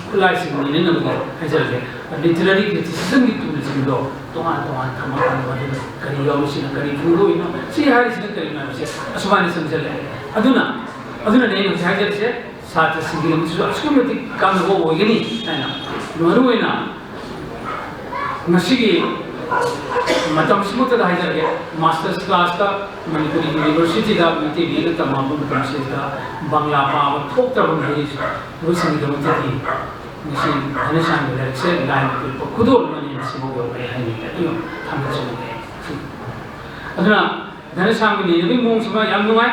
ꯈꯨꯠꯂꯥꯏꯁꯤꯡ ꯅꯩꯅꯅꯕꯒꯤ ꯍꯥꯏꯖꯔꯒꯦ, ꯂꯤꯇꯔꯦꯔꯤ ꯀ꯭ꯔꯤꯇꯤꯁꯤꯖꯝꯒꯤ ꯇꯨꯜꯁꯤꯡꯗꯣ ꯇꯣꯉꯥꯟ ꯇꯣꯉꯥꯟ ꯊꯝꯃꯀꯥꯟꯗ ꯃꯗꯨꯗ ꯀꯔꯤ ꯌꯥꯎꯔꯤꯁꯤꯅ ꯀꯔꯤ ꯐꯣꯡꯗꯣꯛꯏꯅꯣ, ꯁꯤ ꯍꯥꯏꯔꯤꯁꯤꯅ ꯀꯔꯤꯅꯣ ꯍꯥꯏꯕꯁꯦ ꯑꯁꯨꯃꯥꯏꯅ ꯆꯪꯁꯤꯜꯂꯛꯑꯦ꯫ ꯑꯗꯨꯅ, ꯑꯗꯨꯅꯅꯦ ꯑꯩꯅ ꯍꯧꯖꯤꯛ ꯍꯥꯏꯖꯔꯤꯁꯦ, ꯁꯥꯇ꯭ꯔꯁꯤꯡꯒꯤꯗꯃꯛꯇꯁꯨ ꯑꯁꯨꯛꯀꯤ ꯃꯇꯤꯛ ꯀꯥꯟꯅꯕ ꯑꯣꯏꯒꯅꯤ ꯍꯥꯏꯅ꯫ ꯃꯔꯨꯑꯣꯏꯅ ꯉꯁꯤꯒꯤ ꯃꯇꯝꯁꯤꯃꯛꯇꯗ ꯍꯥꯏꯖꯔꯒꯦ, ꯃꯥꯁꯇꯔꯁ ꯀ꯭ꯂꯥꯁꯇ ꯃꯅꯤꯄꯨꯔꯤ ꯌꯨꯅꯤꯚꯔꯁꯤꯇꯤꯗ ꯃꯩꯇꯩ ꯃꯌꯦꯛꯅ ꯇꯝꯃꯛꯄ ꯃꯇꯝꯁꯤꯗ ꯕꯪꯂꯥ ꯄꯥꯕ ꯊꯣꯛꯇ꯭ꯔꯕ ꯃꯍꯩꯔꯣꯏꯁꯤꯡꯒꯤꯗꯃꯛꯇꯗꯤ ꯉꯁꯤ ꯙꯅꯁ꯭ꯌꯥꯝꯒꯤ ꯂꯥꯏꯔꯤꯛꯁꯦ ꯂꯥꯏꯅ ꯄꯤꯔꯛꯄ ꯈꯨꯗꯣꯜ ꯑꯃꯅꯤ꯫ ꯃꯁꯤꯃꯛ ꯌꯧꯔꯛꯑꯦ ꯍꯥꯏꯅꯤꯡꯉꯤ꯫ ꯑꯗꯨ ꯊꯝꯖꯅꯤꯡꯉꯦ꯫ ꯑꯗꯨꯅ ꯙꯅꯁ꯭ꯌꯥꯝꯒꯤ ꯅꯩꯅꯕꯒꯤ ꯃꯑꯣꯡꯁꯤꯃ ꯌꯥꯝ ꯅꯨꯡꯉꯥꯏ꯫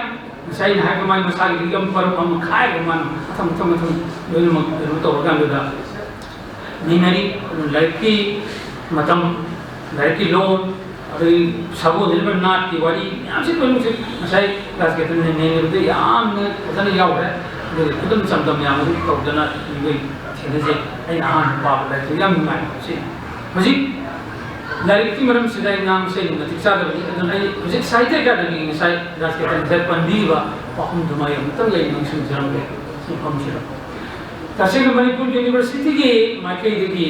ꯉꯁꯥꯏ ꯑꯩꯅ ꯍꯥꯏꯕ ꯃꯥꯒꯤ ꯃꯁꯥꯒꯤ ꯂꯤꯛꯂꯝ ꯄꯔꯝ ꯑꯃ ꯈꯥꯏꯔꯒ ꯃꯥꯅ ꯃꯊꯪ, ꯃꯊꯪ, ꯃꯊꯪ ꯂꯣꯏꯅꯃꯛ ꯀꯩꯅꯣ ꯇꯧꯔꯀꯥꯟꯗꯨꯗ ꯅꯩꯅꯔꯤ꯫ ꯑꯗꯨꯅ ꯂꯥꯏꯔꯤꯛꯀꯤ ꯃꯇꯝ, ꯂꯥꯏꯔꯤꯛꯀꯤ ꯂꯣꯟ, ꯑꯗꯒꯤ ꯁꯒꯣꯜꯁꯤꯗ ꯅꯥꯠꯀꯤ ꯋꯥꯔꯤ ꯃꯌꯥꯝꯁꯤ ꯂꯣꯏꯅꯃꯛꯁꯦ ꯉꯁꯥꯏ ꯀ꯭ꯂꯥꯁ ꯀꯦꯞꯇꯟꯅ ꯅꯩꯅꯕꯗ ꯌꯥꯝꯅ ꯐꯖꯅ ꯌꯥꯎꯈ꯭ꯔꯦ꯫ ꯑꯗꯨꯒ ꯈꯨꯗꯝ ꯆꯥꯡꯗꯝ ꯌꯥꯝ ꯑꯗꯨꯝ ꯇꯧꯗꯅ ꯏꯕꯩ ꯊꯦꯡꯅꯖꯩ꯫ ꯑꯩꯅ ꯑꯍꯥꯟꯕ ꯄꯥꯕ ꯂꯥꯏꯔꯤꯛꯇꯨ ꯌꯥꯝ ꯅꯨꯡꯉꯥꯏꯕ ꯁꯤ꯫ ꯍꯧꯖꯤꯛ ꯂꯥꯏꯔꯤꯛꯀꯤ ꯃꯔꯝꯁꯤꯗ ꯑꯩ ꯉꯥꯡꯕꯁꯦ ꯑꯩ ꯃꯇꯤꯛ ꯆꯥꯗꯕꯅꯤ, ꯑꯗꯨꯅ ꯑꯩ ꯍꯧꯖꯤꯛ ꯁꯥꯍꯤꯇ꯭ꯌ ꯑꯀꯥꯗꯃꯤꯒꯤ ꯉꯁꯥꯏ ꯔꯥꯖꯀꯦꯇꯟ ꯉꯁꯥꯏ ꯄꯟꯕꯤꯔꯤꯕ ꯋꯥꯐꯝꯗꯨꯃ ꯑꯩ ꯑꯃꯨꯛꯇꯪ ꯑꯩ ꯅꯤꯡꯁꯤꯡꯖꯔꯝꯒꯦ꯫ ꯁꯤ ꯃꯐꯝꯁꯤꯗ ꯇꯁꯦꯡꯅ ꯃꯅꯤꯄꯨꯔ ꯌꯨꯅꯤꯚꯔꯁꯤꯇꯤꯒꯤ ꯃꯥꯏꯀꯩꯗꯒꯤ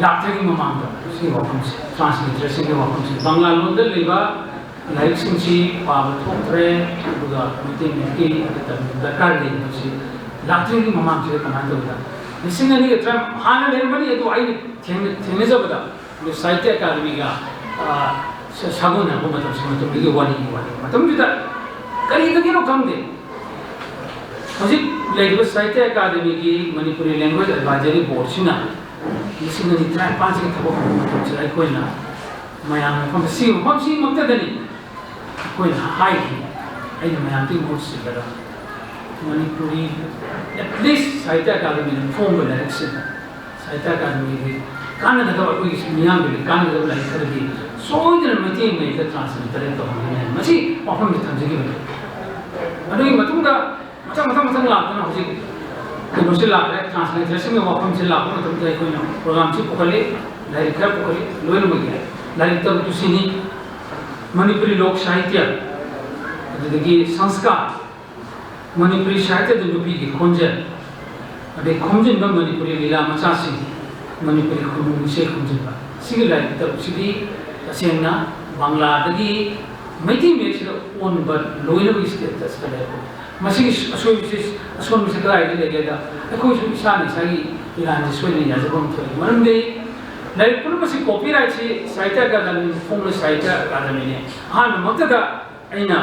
ꯂꯥꯛꯇ꯭ꯔꯤꯉꯩ ꯃꯃꯥꯡꯗ ꯁꯤꯒꯤ ꯋꯥꯐꯝꯁꯦ, ꯇ꯭ꯔꯥꯟꯁꯂꯦꯇꯔꯁꯤꯡꯒꯤ ꯋꯥꯐꯝꯁꯦ, ꯕꯪꯒ꯭ꯂꯥ ꯂꯣꯟꯗ ꯂꯩꯕ ꯂꯥꯏꯔꯤꯛꯁꯤꯡꯁꯤ ꯄꯥꯕ ꯊꯣꯛꯇ꯭ꯔꯦ, ꯑꯗꯨꯒ ꯃꯩꯇꯩ ꯃꯌꯦꯛꯀꯤ ꯇꯝꯕ ꯗꯔꯀꯥꯔ ꯂꯩ ꯍꯥꯏꯕꯁꯤ ꯂꯥꯛꯇ꯭ꯔꯤꯉꯩ ꯃꯃꯥꯡꯁꯤꯗ ꯀꯃꯥꯏꯅ ꯇꯧꯒꯦꯗ, ꯂꯤꯁꯤꯡ ꯑꯅꯤꯒ ꯇꯔꯥ ꯍꯥꯟꯅ ꯂꯩꯔꯝꯕꯅꯤ, ꯑꯗꯨ ꯑꯩꯅ ꯊꯦꯡꯅ-, ꯊꯦꯡꯅꯖꯕꯗ, ꯑꯗꯨ ꯁꯥꯍꯤꯇ꯭ꯌ ꯑꯀꯥꯗꯃꯤꯒ, ꯑ, ꯁ-, ꯁꯥꯒꯣꯟꯅꯔꯛꯄ ꯃꯇꯝꯁꯤ, ꯃꯇꯝꯗꯨꯒꯤ ꯋꯥꯔꯤꯒꯤ ꯋꯥꯔꯤ꯫ ꯃꯇꯝꯗꯨꯗ ꯀꯔꯤꯗꯒꯤꯅꯣ ꯈꯪꯗꯦ, ꯍꯧꯖꯤꯛ ꯂꯩꯔꯤꯕ ꯁꯥꯍꯤꯇ꯭ꯌ ꯑꯀꯥꯗꯃꯤꯒꯤ ꯃꯅꯤꯄꯨꯔꯤ ꯂꯦꯡꯒ꯭ꯋꯦꯖ ꯑꯦꯗꯚꯥꯏꯖꯔꯤ ꯕꯣꯔꯗꯁꯤꯅ ꯂꯤꯁꯤꯡ ꯑꯅꯤ ꯇꯔꯥꯅꯤꯄꯥꯟꯁꯤꯒꯤ ꯊꯕꯛ ꯍꯧꯕ ꯃꯇꯝꯁꯤꯗ ꯑꯩꯈꯣꯏꯅ ꯃꯌꯥꯝ ꯃꯐꯝ, ꯁꯤꯒꯤ ꯃꯐꯝꯁꯤꯃꯛꯇꯗꯅꯤ ꯑꯩꯈꯣꯏꯅ ꯍꯥꯏꯈꯤ, ꯑꯩꯅ ꯃꯌꯥꯝꯗꯒꯤ ꯃꯍꯨꯠ ꯁꯤꯜꯂꯒ ꯃꯅꯤꯄꯨꯔꯤ, at least ꯁꯥꯍꯤꯇ꯭ꯌ ꯑꯀꯥꯗꯃꯤꯅ ꯐꯣꯡꯕ ꯂꯥꯏꯔꯤꯛꯁꯤꯡ, ꯁꯥꯍꯤꯇ꯭ꯌ ꯑꯀꯥꯗꯃꯤꯒꯤ ꯀꯥꯟꯅꯒꯗꯕ, ꯑꯩꯈꯣꯏꯒꯤ ꯃꯤꯌꯥꯝꯒꯤ ꯀꯥꯟꯅꯒꯗꯕ ꯂꯥꯏꯔꯤꯛ ꯈꯔꯗꯤ ꯁꯣꯏꯗꯅ ꯃꯩꯇꯩ ꯃꯌꯦꯛꯇ ꯇ꯭ꯔꯥꯟꯁꯂꯦꯇꯔ ꯇꯧꯍꯟꯒꯅꯤ ꯍꯥꯏꯅ ꯃꯁꯤ ꯋꯥꯐꯝꯁꯤ ꯊꯝꯖꯈꯤꯕꯅꯤ꯫ ꯑꯗꯨꯒꯤ ꯃꯇꯨꯡꯗ ꯃꯊꯪ ꯃꯊꯪ ꯃꯊꯪ ꯂꯥꯛꯇꯅ ꯍꯧꯖꯤꯛ ꯀꯩꯅꯣꯁꯤ ꯂꯥꯛꯈ꯭ꯔꯦ, ꯇ꯭ꯔꯥꯟꯁꯂꯦꯇꯔꯁꯤꯡꯒꯤ ꯋꯥꯐꯝꯁꯤ ꯂꯥꯛꯄ ꯃꯇꯝꯗ ꯑꯩꯈꯣꯏꯅ ꯄ꯭ꯔꯣꯒ꯭ꯔꯥꯝꯁꯤ ꯄꯨꯈꯠꯂꯤ, ꯂꯥꯏꯔꯤꯛ ꯈꯔ ꯄꯨꯈꯠꯂꯤ, ꯂꯣꯏꯅꯃꯛ ꯌꯥꯏ꯫ ꯂꯥꯏꯔꯤꯛ ꯇꯔꯨꯛꯇꯨ ꯁꯤꯅꯤ: ꯃꯅꯤꯄꯨꯔꯤ ꯂꯣꯛ ꯁꯥꯍꯤꯇ꯭ꯌ, ꯑꯗꯨꯗꯒꯤ ꯁꯪꯁꯀꯥꯔ, ꯃꯅꯤꯄꯨꯔꯤ ꯁꯥꯍꯤꯇ꯭ꯌꯗ ꯅꯨꯄꯤꯒꯤ ꯈꯣꯟꯖꯦꯜ, ꯑꯗꯩ ꯈꯣꯝꯖꯤꯟꯕ ꯃꯅꯤꯄꯨꯔꯤ ꯂꯤꯂꯥ ꯃꯆꯥꯁꯤꯡ, ꯃꯅꯤꯄꯨꯔꯤ ꯈꯨꯅꯨꯡ ꯏꯁꯩ ꯈꯣꯝꯖꯤꯟꯕ꯫ ꯁꯤꯒꯤ ꯂꯥꯏꯔꯤꯛ ꯇꯔꯨꯛꯁꯤꯗꯤ ꯇꯁꯦꯡꯅ ꯕꯪꯂꯥꯗꯒꯤ ꯃꯩꯇꯩ ꯃꯌꯦꯛꯁꯤꯗ ꯑꯣꯟꯕ ꯂꯣꯏꯅꯕꯒꯤ ꯁ꯭ꯇꯦꯇꯁꯇ ꯂꯩꯔꯦ꯫ ꯃꯁꯤꯒꯤ ꯑꯁꯣꯏꯕꯁꯤ, ꯑꯁꯣꯟꯕꯁꯤ ꯀꯗꯥꯏꯗ ꯂꯩꯒꯦꯗ, ꯑꯩꯈꯣꯏꯁꯨ ꯏꯁꯥꯅ ꯏꯁꯥꯒꯤ ꯏꯔꯥꯟꯁꯤ ꯁꯣꯏꯗꯅ ꯌꯥꯖꯐꯝ ꯊꯣꯛꯏ꯫ ꯃꯔꯝꯗꯤ ꯂꯥꯏꯔꯤꯛ ꯄꯨꯝꯅꯃꯛꯁꯤ ꯀꯣꯄꯤꯔꯥꯏꯠꯁꯤ ꯁꯥꯍꯤꯇ꯭ꯌ ꯑꯀꯥꯗꯃꯤ, ꯐꯣꯡꯕ ꯁꯥꯍꯤꯇ꯭ꯌ ꯑꯀꯥꯗꯃꯤꯅꯤ꯫ ꯑꯍꯥꯟꯕꯃꯛꯇꯗ ꯑꯩꯅ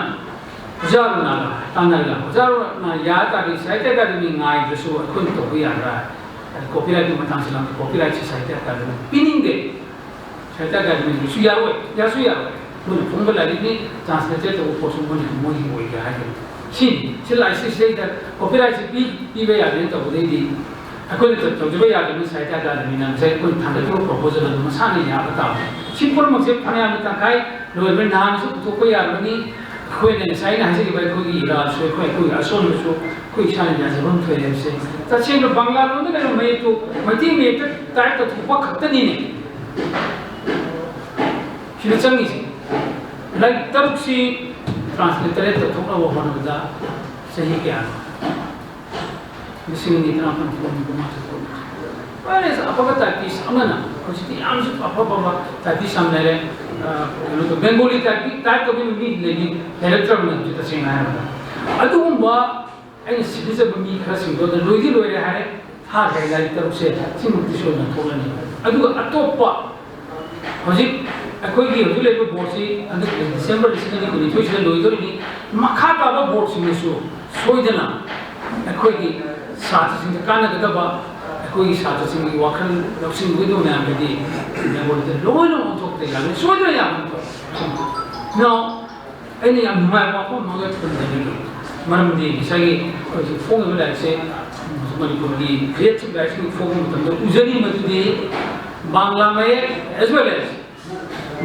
ꯑꯣꯖꯥ ꯔꯣꯅꯥꯒ ꯇꯥꯟꯅꯔꯒ, ꯑꯣꯖꯥ ꯔꯣꯅꯥ ꯌꯥ ꯇꯥꯔꯗꯤ ꯁꯥꯍꯤꯇ꯭ꯌ ꯑꯀꯥꯗꯃꯤ ꯉꯥꯏꯗ꯭ꯔꯁꯨ ꯑꯩꯈꯣꯏꯅ ꯇꯧꯕ ꯌꯥꯗ꯭ꯔꯥ? ꯑꯗ ꯀꯣꯄꯤꯔꯥꯏꯠꯀꯤ ꯃꯇꯥꯡꯁꯤ ꯂꯥꯛꯄ, ꯀꯣꯄꯤꯔꯥꯏꯠꯁꯤ ꯁꯥꯍꯤꯇ꯭ꯌ ꯑꯀꯥꯗꯃꯤ ꯄꯤꯅꯤꯡꯗꯦ꯫ ꯁꯥꯍꯤꯇ꯭ꯌ ꯑꯀꯥꯗꯃꯤꯒꯤꯁꯨ ꯌꯥꯔꯣꯏ, ꯌꯥꯁꯨ ꯌꯥꯔꯣꯏ꯫ ꯃꯣꯏꯅ ꯐꯣꯡꯕ ꯂꯥꯏꯔꯤꯛꯅꯤ, ꯇ꯭ꯔꯥꯟꯁꯂꯦꯇꯦꯠ ꯇꯧꯕ ꯄꯣꯠꯁꯨ ꯃꯣꯏꯅ, ꯃꯣꯏꯒꯤ ꯑꯣꯏꯒꯦ ꯍꯥꯏꯒꯅꯤ꯫ ꯁꯤꯅꯤ꯫ ꯁꯤ ꯂꯥꯏꯔꯤꯛꯁꯤ ꯁꯤꯗꯩꯗ ꯀꯣꯄꯤꯔꯥꯏꯠꯁꯤ ꯄꯤ-, ꯄꯤꯕ ꯌꯥꯗꯦꯅ ꯇꯧꯕꯗꯩꯗꯤ ꯑꯩꯈꯣꯏꯅ ꯇꯧ-, ꯇꯧꯖꯕ ꯌꯥꯗꯕꯅꯤ꯫ ꯁꯥꯍꯤꯇ꯭ꯌ ꯑꯀꯥꯗꯃꯤꯅ ꯉꯁꯥꯏ ꯑꯩꯈꯣꯏꯅ ꯊꯥꯡꯒꯠꯈꯤꯕ ꯄ꯭ꯔꯣꯄꯣꯖꯦꯜ ꯑꯗꯨ ꯃꯁꯥꯅ ꯌꯥꯕ ꯇꯥꯕꯅꯤ꯫ ꯁꯤ ꯄꯨꯝꯅꯃꯛꯁꯦ ꯐꯅꯌꯥꯝꯅ ꯇꯪꯈꯥꯏ ꯂꯣꯏꯔꯕꯅꯤ, ꯅꯍꯥꯟꯁꯨ ꯄꯨꯊꯣꯛꯄ ꯌꯥꯔꯕꯅꯤ꯫ ꯑꯩꯈꯣꯏꯅ ꯉꯁꯥꯏ ꯑꯩꯅ ꯍꯥꯏꯖꯈꯤꯕ ꯑꯩꯈꯣꯏꯒꯤ ꯏꯔꯥꯜꯁꯨ, ꯑꯩꯈꯣꯏ, ꯑꯩꯈꯣꯏꯒꯤ ꯑꯁꯣꯟꯕꯁꯨ ꯑꯩꯈꯣꯏ ꯏꯁꯥꯅ ꯌꯥꯖꯐꯝ ꯊꯣꯛꯑꯦ ꯍꯥꯏꯕꯁꯦ꯫ ꯇꯁꯦꯡꯅ ꯕꯪꯒ꯭ꯂꯥ ꯂꯣꯟꯗ ꯂꯩꯕ ꯃꯌꯦꯛꯇꯨ ꯃꯩꯇꯩ ꯃꯌꯦꯛꯇ ꯇꯥꯏꯞ ꯇꯧꯊꯣꯛꯄ ꯈꯛꯇꯅꯤꯅꯦ꯫ ꯁꯤꯗ ꯆꯪꯉꯤꯁꯦ, ꯂꯥꯏꯔꯤꯛ ꯇꯔꯨꯛꯁꯤ ꯇ꯭ꯔꯥꯟꯁꯂꯦꯇꯔꯦꯠ ꯇꯧꯊꯣꯛꯅꯕ ꯍꯣꯠꯅꯕꯗ ꯆꯍꯤ ꯀꯌꯥꯅꯣ? ꯂꯤꯁꯤꯡ ꯑꯅꯤ ꯇꯔꯥꯃꯥꯄꯟ ꯀꯨꯟ ꯀꯨꯟꯃꯥꯊꯣꯏ ꯀꯨꯟ꯫ ꯐꯔꯦ, ꯑꯐꯕ ꯇꯥꯏꯄꯤꯁ ꯑꯃꯅ ꯍꯧꯖꯤꯛꯇꯤ ꯌꯥꯝꯁꯨ ꯑꯐ ꯑꯐꯕ ꯇꯥꯏꯄꯤꯁ ꯌꯥꯝ ꯂꯩꯔꯦ꯫ ꯑ, ꯀꯩꯅꯣ ꯇꯧ, ꯕꯦꯡꯒꯣꯂꯤ ꯇꯥꯏꯄꯤ-, ꯇꯥꯏꯞ ꯇꯧꯕ ꯃꯤ ꯂꯩꯕꯤ-, ꯂꯩꯔꯛꯇ꯭ꯔꯕꯅꯤ ꯍꯧꯖꯤꯛ, ꯇꯁꯦꯡꯅ ꯍꯥꯏꯔꯕꯗ꯫ ꯑꯗꯨꯒꯨꯝꯕ ꯑꯩꯅ ꯁꯤꯟꯅꯖꯕ ꯃꯤ ꯈꯔꯁꯤꯡꯗꯣ ꯑꯗ ꯂꯣꯏꯗꯤ ꯂꯣꯏꯔꯦ ꯍꯥꯏꯔꯦ, ꯊꯥꯈ꯭ꯔꯦ ꯂꯥꯏꯔꯤꯛ ꯇꯔꯨꯛꯁꯦ, ꯁꯤꯃꯨꯛꯇꯤ ꯁꯣꯏꯗꯅ ꯊꯣꯛꯂꯅꯤ꯫ ꯑꯗꯨꯒ ꯑꯇꯣꯞꯄ ꯍꯧꯖꯤꯛ ꯑꯩꯈꯣꯏꯒꯤ ꯍꯧꯖꯤꯛ ꯂꯩꯔꯤꯕ ꯕꯣꯔꯗꯁꯤ ꯍꯟꯗꯛ ꯗꯤꯁꯦꯝꯕꯔ ꯂꯤꯁꯤꯡ ꯑꯅꯤ ꯀꯨꯟꯅꯤꯊꯣꯏꯁꯤꯗ ꯂꯣꯏꯗꯣꯔꯤꯅꯤ꯫ ꯃꯈꯥ ꯇꯥꯕ ꯕꯣꯔꯗꯁꯤꯡꯅꯁꯨ ꯁꯣꯏꯗꯅ ꯑꯩꯈꯣꯏꯒꯤ ꯁꯥꯇ꯭ꯔꯁꯤꯡꯗ ꯀꯥꯟꯅꯒꯗꯕ, ꯑꯩꯈꯣꯏꯒꯤ ꯁꯥꯇ꯭ꯔꯁꯤꯡꯒꯤ ꯋꯥꯈꯜ ꯂꯧꯁꯤꯡ ꯑꯣꯏꯗꯧ ꯃꯌꯥꯝꯗꯗꯤ ꯕꯦꯡꯒꯣꯂꯤꯗ ꯂꯣꯏꯅ ꯑꯣꯟꯊꯣꯛꯇ ꯌꯥꯔꯣꯏ, ꯁꯣꯏꯗꯅ ꯌꯥꯒꯅꯤ꯫ ꯅꯥꯎ, ꯑꯩꯅ ꯌꯥꯝ ꯅꯨꯡꯉꯥꯏꯕ ꯋꯥꯐꯝ ꯑꯃꯒ ꯊꯝꯖꯅꯤꯡꯉꯤ꯫ ꯃꯔꯝꯗꯤ ꯉꯁꯥꯏꯒꯤ ꯑꯩꯈꯣꯏꯒꯤ ꯐꯣꯡꯉꯤꯕ ꯂꯥꯏꯔꯤꯛꯁꯦ ꯃꯅꯤꯄꯨꯔꯒꯤ ꯀ꯭ꯔꯤꯌꯦꯇꯤꯞ ꯂꯥꯏꯔꯤꯛꯁꯤꯡ ꯐꯣꯡꯕ ꯃꯇꯝꯗ ꯎꯖꯔꯤ, ꯃꯗꯨꯗꯤ ꯕꯪꯂꯥ ꯃꯌꯦꯛ as well as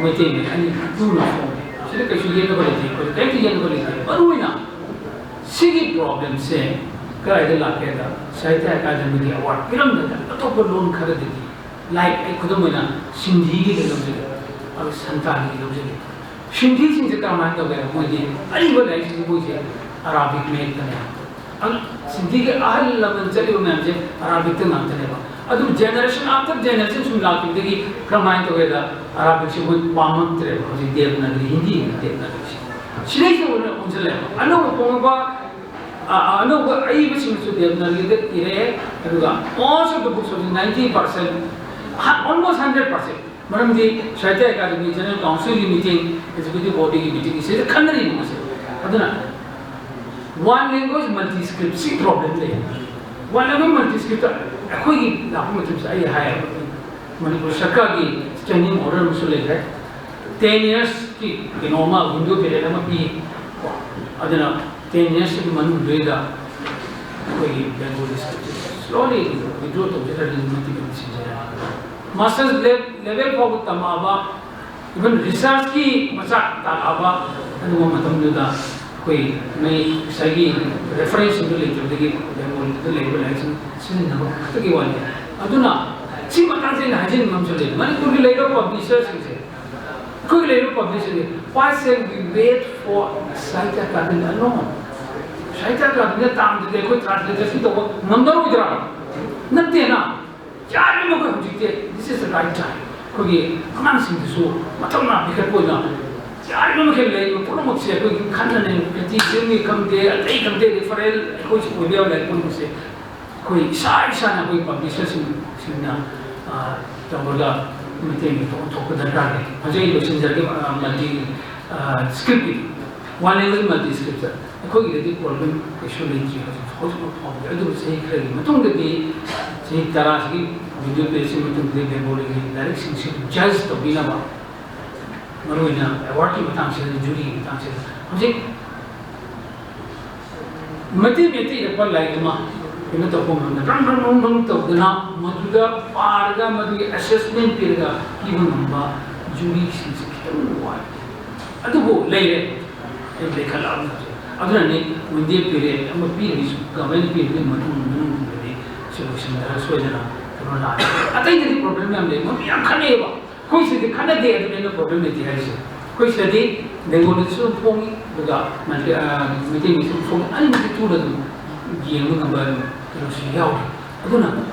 ꯃꯩꯇꯩ ꯃꯌꯦꯛ ꯑꯅꯤ ꯄꯨꯟꯅ ꯐꯣꯡꯉꯤ꯫ ꯁꯤꯗ ꯀꯩꯁꯨ ꯌꯦꯠꯅꯕ ꯂꯩꯇꯦ, ꯑꯩꯈꯣꯏ ꯀꯔꯤꯝꯇ ꯌꯦꯠꯅꯕ ꯂꯩꯇꯦ꯫ ꯃꯔꯨꯑꯣꯏꯅ ꯁꯤꯒꯤ ꯄ꯭ꯔꯣꯕ꯭ꯂꯦꯝꯁꯦ ꯀꯗꯥꯏꯗ ꯂꯥꯛꯀꯦꯗ, ꯁꯥꯍꯤꯇ꯭ꯌ ꯑꯦꯀꯥꯗꯃꯤꯒꯤ ꯑꯦꯋꯥꯔꯗ ꯄꯤꯔꯝꯗꯅ ꯑꯇꯣꯞꯄ ꯂꯣꯟ ꯈꯔꯗꯗꯤ, ꯂꯥꯏꯛ ꯑꯩ ꯈꯨꯗꯝ ꯑꯣꯏꯅ ꯁꯤꯟꯙꯤꯒꯤꯗ ꯂꯧꯖꯒꯦ, ꯑꯗꯨꯒ ꯁꯟꯇꯥꯂꯤꯒꯤ ꯂꯧꯖꯒꯦ꯫ ꯁꯤꯟꯙꯤꯁꯤꯡꯁꯦ ꯀꯔꯝꯍꯥꯏꯅ ꯇꯧꯒꯦ? ꯃꯣꯏꯗꯤ ꯑꯔꯤꯕ ꯂꯥꯏꯔꯤꯛꯁꯤꯡꯁꯦ ꯃꯣꯏꯁꯦ ꯑꯔꯥꯕꯤꯛ ꯃꯌꯦꯛꯇꯅꯦ꯫ ꯑꯗꯨ ꯁꯤꯟꯙꯤꯒꯤ ꯑꯍꯜ ꯂꯃꯟ ꯆꯠꯂꯤꯕ ꯃꯌꯥꯝꯁꯦ ꯑꯔꯥꯕꯤꯛꯇ ꯉꯥꯛꯇꯅꯦꯕ꯫ ꯑꯗꯨ ꯖꯦꯅꯦꯔꯦꯁꯟ ꯑꯥꯐꯇꯔ ꯖꯦꯅꯦꯔꯦꯁꯟ ꯁꯨꯝ ꯂꯥꯛꯈꯤꯕꯗꯒꯤ ꯀꯔꯝꯍꯥꯏꯅ ꯇꯧꯒꯦꯗ, ꯑꯔꯥꯕꯤꯛꯁꯦ ꯃꯣꯏ ꯄꯥꯝꯃꯛꯇ꯭ꯔꯦꯕ꯫ ꯍꯧꯖꯤꯛ ꯗꯦꯕꯅꯥꯒꯔꯤ, ꯍꯤꯟꯗꯤ ꯗꯦꯕꯅꯥꯒꯔꯤꯁꯦ, ꯁꯤꯗꯩꯁꯤꯗ ꯑꯣꯏꯅ ꯑꯣꯟꯁꯤꯜꯂꯦꯕ꯫ ꯑꯅꯧꯕ ꯐꯣꯡꯉꯛꯄ, ꯑ, ꯑ, ꯑꯅꯧꯕ ꯑꯏꯕꯁꯤꯡꯁꯨ ꯗꯦꯕꯅꯥꯒꯔꯤꯗ ꯏꯔꯛꯑꯦ꯫ ꯑꯗꯨꯒ most of the books, ꯍꯧꯖꯤꯛ ninety percent, almost hundred percent, ꯃꯔꯝꯗꯤ ꯁꯥꯍꯤꯇ꯭ꯌ ꯑꯦꯀꯥꯗꯃꯤ ꯖꯦꯅꯔꯦꯜ ꯀꯥꯎꯟꯁꯤꯜꯒꯤ ꯃꯤꯇꯤꯡ, ꯑꯦꯛꯖꯤꯀ꯭ꯌꯨꯇꯤꯚ ꯕꯣꯗꯤꯒꯤ ꯃꯤꯇꯤꯡ, ꯁꯤꯗ ꯈꯟꯅꯔꯤꯕ ꯃꯁꯤ꯫ ꯑꯗꯨꯅ one language multi script ꯁꯤ ꯄ꯭ꯔꯣꯕ꯭ꯂꯦꯝ ꯂꯩ꯫ One language multi script ꯑꯩꯈꯣꯏꯒꯤ ꯂꯥꯛꯄ ꯃꯇꯝꯁꯤꯗ ꯑꯩ ꯍꯥꯏꯌꯦꯕ, ꯃꯅꯤꯄꯨꯔ ꯁꯔꯀꯥꯔꯒꯤ ꯁ꯭ꯇꯦꯟꯗꯤꯡ ꯑꯣꯔꯗꯔ ꯑꯃꯁꯨ ꯂꯩꯈ꯭ꯔꯦ꯫ Ten yearsꯀꯤ ꯀꯩꯅꯣ ꯑꯃ, ꯋꯤꯟꯗꯣ ꯄꯤꯔꯤꯌꯗ ꯑꯃ ꯄꯤ꯫ ꯑꯗꯨꯅ ten yearsꯀꯤ ꯃꯅꯨꯡꯗꯨꯗ ꯑꯩꯈꯣꯏꯒꯤ ꯕꯦꯡꯒꯣꯂꯤ ꯁꯕꯖꯦꯛꯁꯦ slowly withdraw ꯇꯧꯖꯔꯒꯗꯤ ꯃꯇꯤꯛ ꯑꯗꯨꯝ ꯁꯤꯟꯖꯔꯦ꯫ ꯃꯥꯁꯇꯔ ꯂꯦ-, ꯂꯦꯚꯦꯜ ꯐꯥꯎꯕ ꯇꯝꯃꯛꯑꯕ, even ꯔꯤꯁꯔꯁꯀꯤ ꯃꯆꯥꯛ ꯇꯥꯛꯂꯛꯑꯕ, ꯑꯗꯨꯒꯨꯝꯕ ꯃꯇꯝꯗꯨꯗ ꯑꯩꯈꯣꯏ ꯃꯩ ꯉꯁꯥꯏꯒꯤ ꯔꯦꯐꯔꯦꯟꯁꯁꯤꯡꯗꯨ ꯂꯩꯇꯕꯗꯒꯤ ꯕꯦꯡꯒꯣꯂꯤꯗꯨꯗ ꯂꯩꯔꯤꯕ ꯂꯥꯏꯔꯤꯛꯁꯤꯡ ꯁꯤꯖꯤꯟꯅꯕ ꯈꯛꯇꯒꯤ ꯋꯥꯅꯤ꯫ ꯑꯗꯨꯅ ꯁꯤ ꯃꯇꯥꯡꯁꯤ ꯑꯩꯅ ꯍꯥꯏꯖꯅꯤꯡꯕ ꯑꯃꯁꯨ ꯂꯩ, ꯃꯅꯤꯄꯨꯔꯒꯤ ꯂꯩꯔꯤꯕ ꯄꯕ꯭ꯂꯤꯁꯔꯁꯤꯡꯁꯦ, ꯑꯩꯈꯣꯏꯒꯤ ꯂꯩꯔꯤꯕ ꯄꯕ꯭ꯂꯤꯁꯔꯁꯤꯡ, why shall we wait for Sahitya Academy alone? ꯁꯥꯍꯤꯇ꯭ꯌ ꯑꯀꯥꯗꯃꯤꯅ ꯇꯥꯡꯗ꯭ꯔꯗꯤ ꯑꯩꯈꯣꯏ ꯇ꯭ꯔꯥꯟꯁꯂꯦꯇꯔꯁꯤꯡ ꯇꯧꯕ ꯉꯝꯗꯔꯣꯏꯗ꯭ꯔꯥ? ꯅꯠꯇꯦꯅ꯫ ꯌꯥꯔꯤꯕꯃꯈꯩ ꯍꯧꯖꯤꯛꯇꯤ, this is the right time. ꯑꯩꯈꯣꯏꯒꯤ ꯑꯉꯥꯡꯁꯤꯡꯗꯁꯨ ꯃꯊꯧꯅꯥ ꯄꯤꯈꯠꯄ ꯑꯣꯏꯅ ꯌꯥꯔꯤꯕꯃꯈꯩ ꯂꯩꯔꯤꯕ ꯄꯨꯝꯅꯃꯛꯁꯦ ꯑꯩꯈꯣꯏꯒꯤ ꯈꯟꯅ ꯅꯩꯅꯕ, ꯀ꯭ꯔꯤꯇꯤꯁꯤꯖꯝꯒꯤ ꯈꯪꯗꯦ, ꯑꯇꯩ ꯈꯪꯗꯦ, ꯔꯤꯐꯔꯦꯜ ꯑꯩꯈꯣꯏꯁꯨ ꯑꯣꯏꯕ ꯌꯥꯕ ꯂꯥꯏꯔꯤꯛ ꯄꯨꯝꯅꯃꯛꯁꯦ ꯑꯩꯈꯣꯏ ꯏꯁꯥ ꯏꯁꯥꯅ ꯑꯩꯈꯣꯏ ꯄꯕ꯭ꯂꯤꯁꯔꯁꯤꯡꯁꯤꯡꯅ, ꯑ, ꯇꯧꯔꯒ ꯃꯇꯦꯡ ꯑꯣꯟꯊꯣꯛꯄ ꯗꯔꯀꯥꯔ ꯂꯩ꯫ ꯍꯧꯖꯤꯛ ꯑꯩ ꯂꯣꯏꯁꯤꯟꯖꯔꯒꯦ, ꯑ, ꯃꯜꯇꯤ, ꯑ, ꯁ꯭ꯀ꯭ꯔꯤꯞꯀꯤꯗꯤ꯫ ꯋꯥꯟ ꯂꯦꯡꯒ꯭ꯋꯦꯖ ꯃꯜꯇꯤ ꯁ꯭ꯀ꯭ꯔꯤꯞꯇ ꯑꯩꯈꯣꯏꯒꯤꯗꯗꯤ ꯄ꯭ꯔꯣꯕ꯭ꯂꯦꯝ ꯀꯩꯁꯨ ꯂꯩꯇ꯭ꯔꯤ ꯍꯧꯖꯤꯛ, ꯍꯧꯖꯤꯛ ꯐꯥꯎꯕꯗꯤ꯫ ꯑꯗꯨꯕꯨ ꯆꯍꯤ ꯈꯔꯒꯤ ꯃꯇꯨꯡꯗꯗꯤ, ꯆꯍꯤ ꯇꯔꯥꯁꯤꯒꯤ ꯚꯤꯗꯤꯑꯣ ꯄ꯭ꯂꯦꯁꯤꯒꯤ ꯃꯇꯨꯡꯗꯗꯤ ꯕꯦꯡꯒꯣꯂꯤꯒꯤ ꯂꯥꯏꯔꯤꯛꯁꯤꯡꯁꯤ ꯖꯖ ꯇꯧꯕꯤꯅꯕ, ꯃꯔꯨꯑꯣꯏꯅ ꯑꯦꯋꯥꯔꯗꯀꯤ ꯃꯇꯥꯡꯁꯤꯗ, ꯖꯨꯔꯤꯒꯤ ꯃꯇꯥꯡꯁꯤꯗ ꯍꯧꯖꯤꯛ ꯃꯩꯇꯩ ꯃꯩꯇꯩꯗ ꯂꯥꯏꯔꯤꯛ ꯑꯃ ꯀꯩꯅꯣ ꯇꯧꯕ ꯃꯇꯝꯗ ꯕ꯭ꯔꯪ ꯕ꯭ꯔꯪ ꯕ꯭ꯔꯪ ꯕ꯭ꯔꯪ ꯇꯧꯗꯅ ꯃꯗꯨꯗ ꯄꯥꯔꯒ ꯃꯗꯨꯒꯤ ꯑꯦꯁꯦꯁꯃꯦꯟ ꯄꯤꯔꯒ ꯄꯤꯕ ꯉꯝꯕ ꯖꯨꯔꯤꯁꯤꯡꯁꯦ ꯈꯤꯇꯪ ꯋꯥꯏ꯫ ꯑꯗꯨꯕꯨ ꯂꯩꯔꯦ, ꯑꯩ ꯂꯩꯈꯠꯂꯛꯑꯕꯅꯤ ꯍꯧꯖꯤꯛ꯫ ꯑꯗꯨꯅꯅꯦ ꯋꯤꯟꯗꯦ ꯄꯤꯔꯦ ꯑꯃ ꯄꯤꯔꯤꯁꯨ, ꯒꯃꯦꯟ ꯄꯤꯔꯤꯗꯨꯒꯤ ꯃꯇꯨꯡ ꯃꯅꯨꯡꯗꯨꯗꯗꯤ ꯁꯤ ꯂꯣꯏꯁꯤꯟꯗꯅ ꯁꯣꯏꯗꯅ ꯀꯩꯅꯣ ꯂꯥꯛꯑꯅꯤ꯫ ꯑꯇꯩꯗꯗꯤ ꯄ꯭ꯔꯣꯕ꯭ꯂꯦꯝ ꯌꯥꯝ ꯂꯩ, ꯃꯣꯏ ꯌꯥꯝ ꯈꯠꯅꯩꯑꯕ꯫ ꯑꯩꯈꯣꯏ ꯁꯤꯗꯤ ꯈꯠꯅꯗꯦ, ꯑꯗꯨꯅ ꯑꯩꯅ ꯄ꯭ꯔꯣꯕ꯭ꯂꯦꯝ ꯂꯩꯇꯦ ꯍꯥꯏꯔꯤꯁꯦ꯫ ꯑꯩꯈꯣꯏ ꯁꯤꯗꯗꯤ ꯕꯦꯡꯒꯣꯂꯤꯗꯁꯨ ꯑꯗꯨꯝ ꯐꯣꯡꯉꯤ, ꯑꯗꯨꯒ ꯃꯩꯇꯩ-, ꯑ, ꯃꯩꯇꯩ ꯃꯌꯦꯛꯁꯨ ꯑꯗꯨꯝ ꯐꯣꯡꯉꯤ, ꯑꯅꯤꯃꯛꯁꯦ ꯊꯨꯅ ꯑꯗꯨꯝ ꯌꯦꯡꯕ ꯉꯝꯕ ꯑꯗꯨꯝ ꯀꯩꯅꯣꯁꯨ ꯌꯥꯎꯔꯤ꯫ ꯑꯗꯨꯅ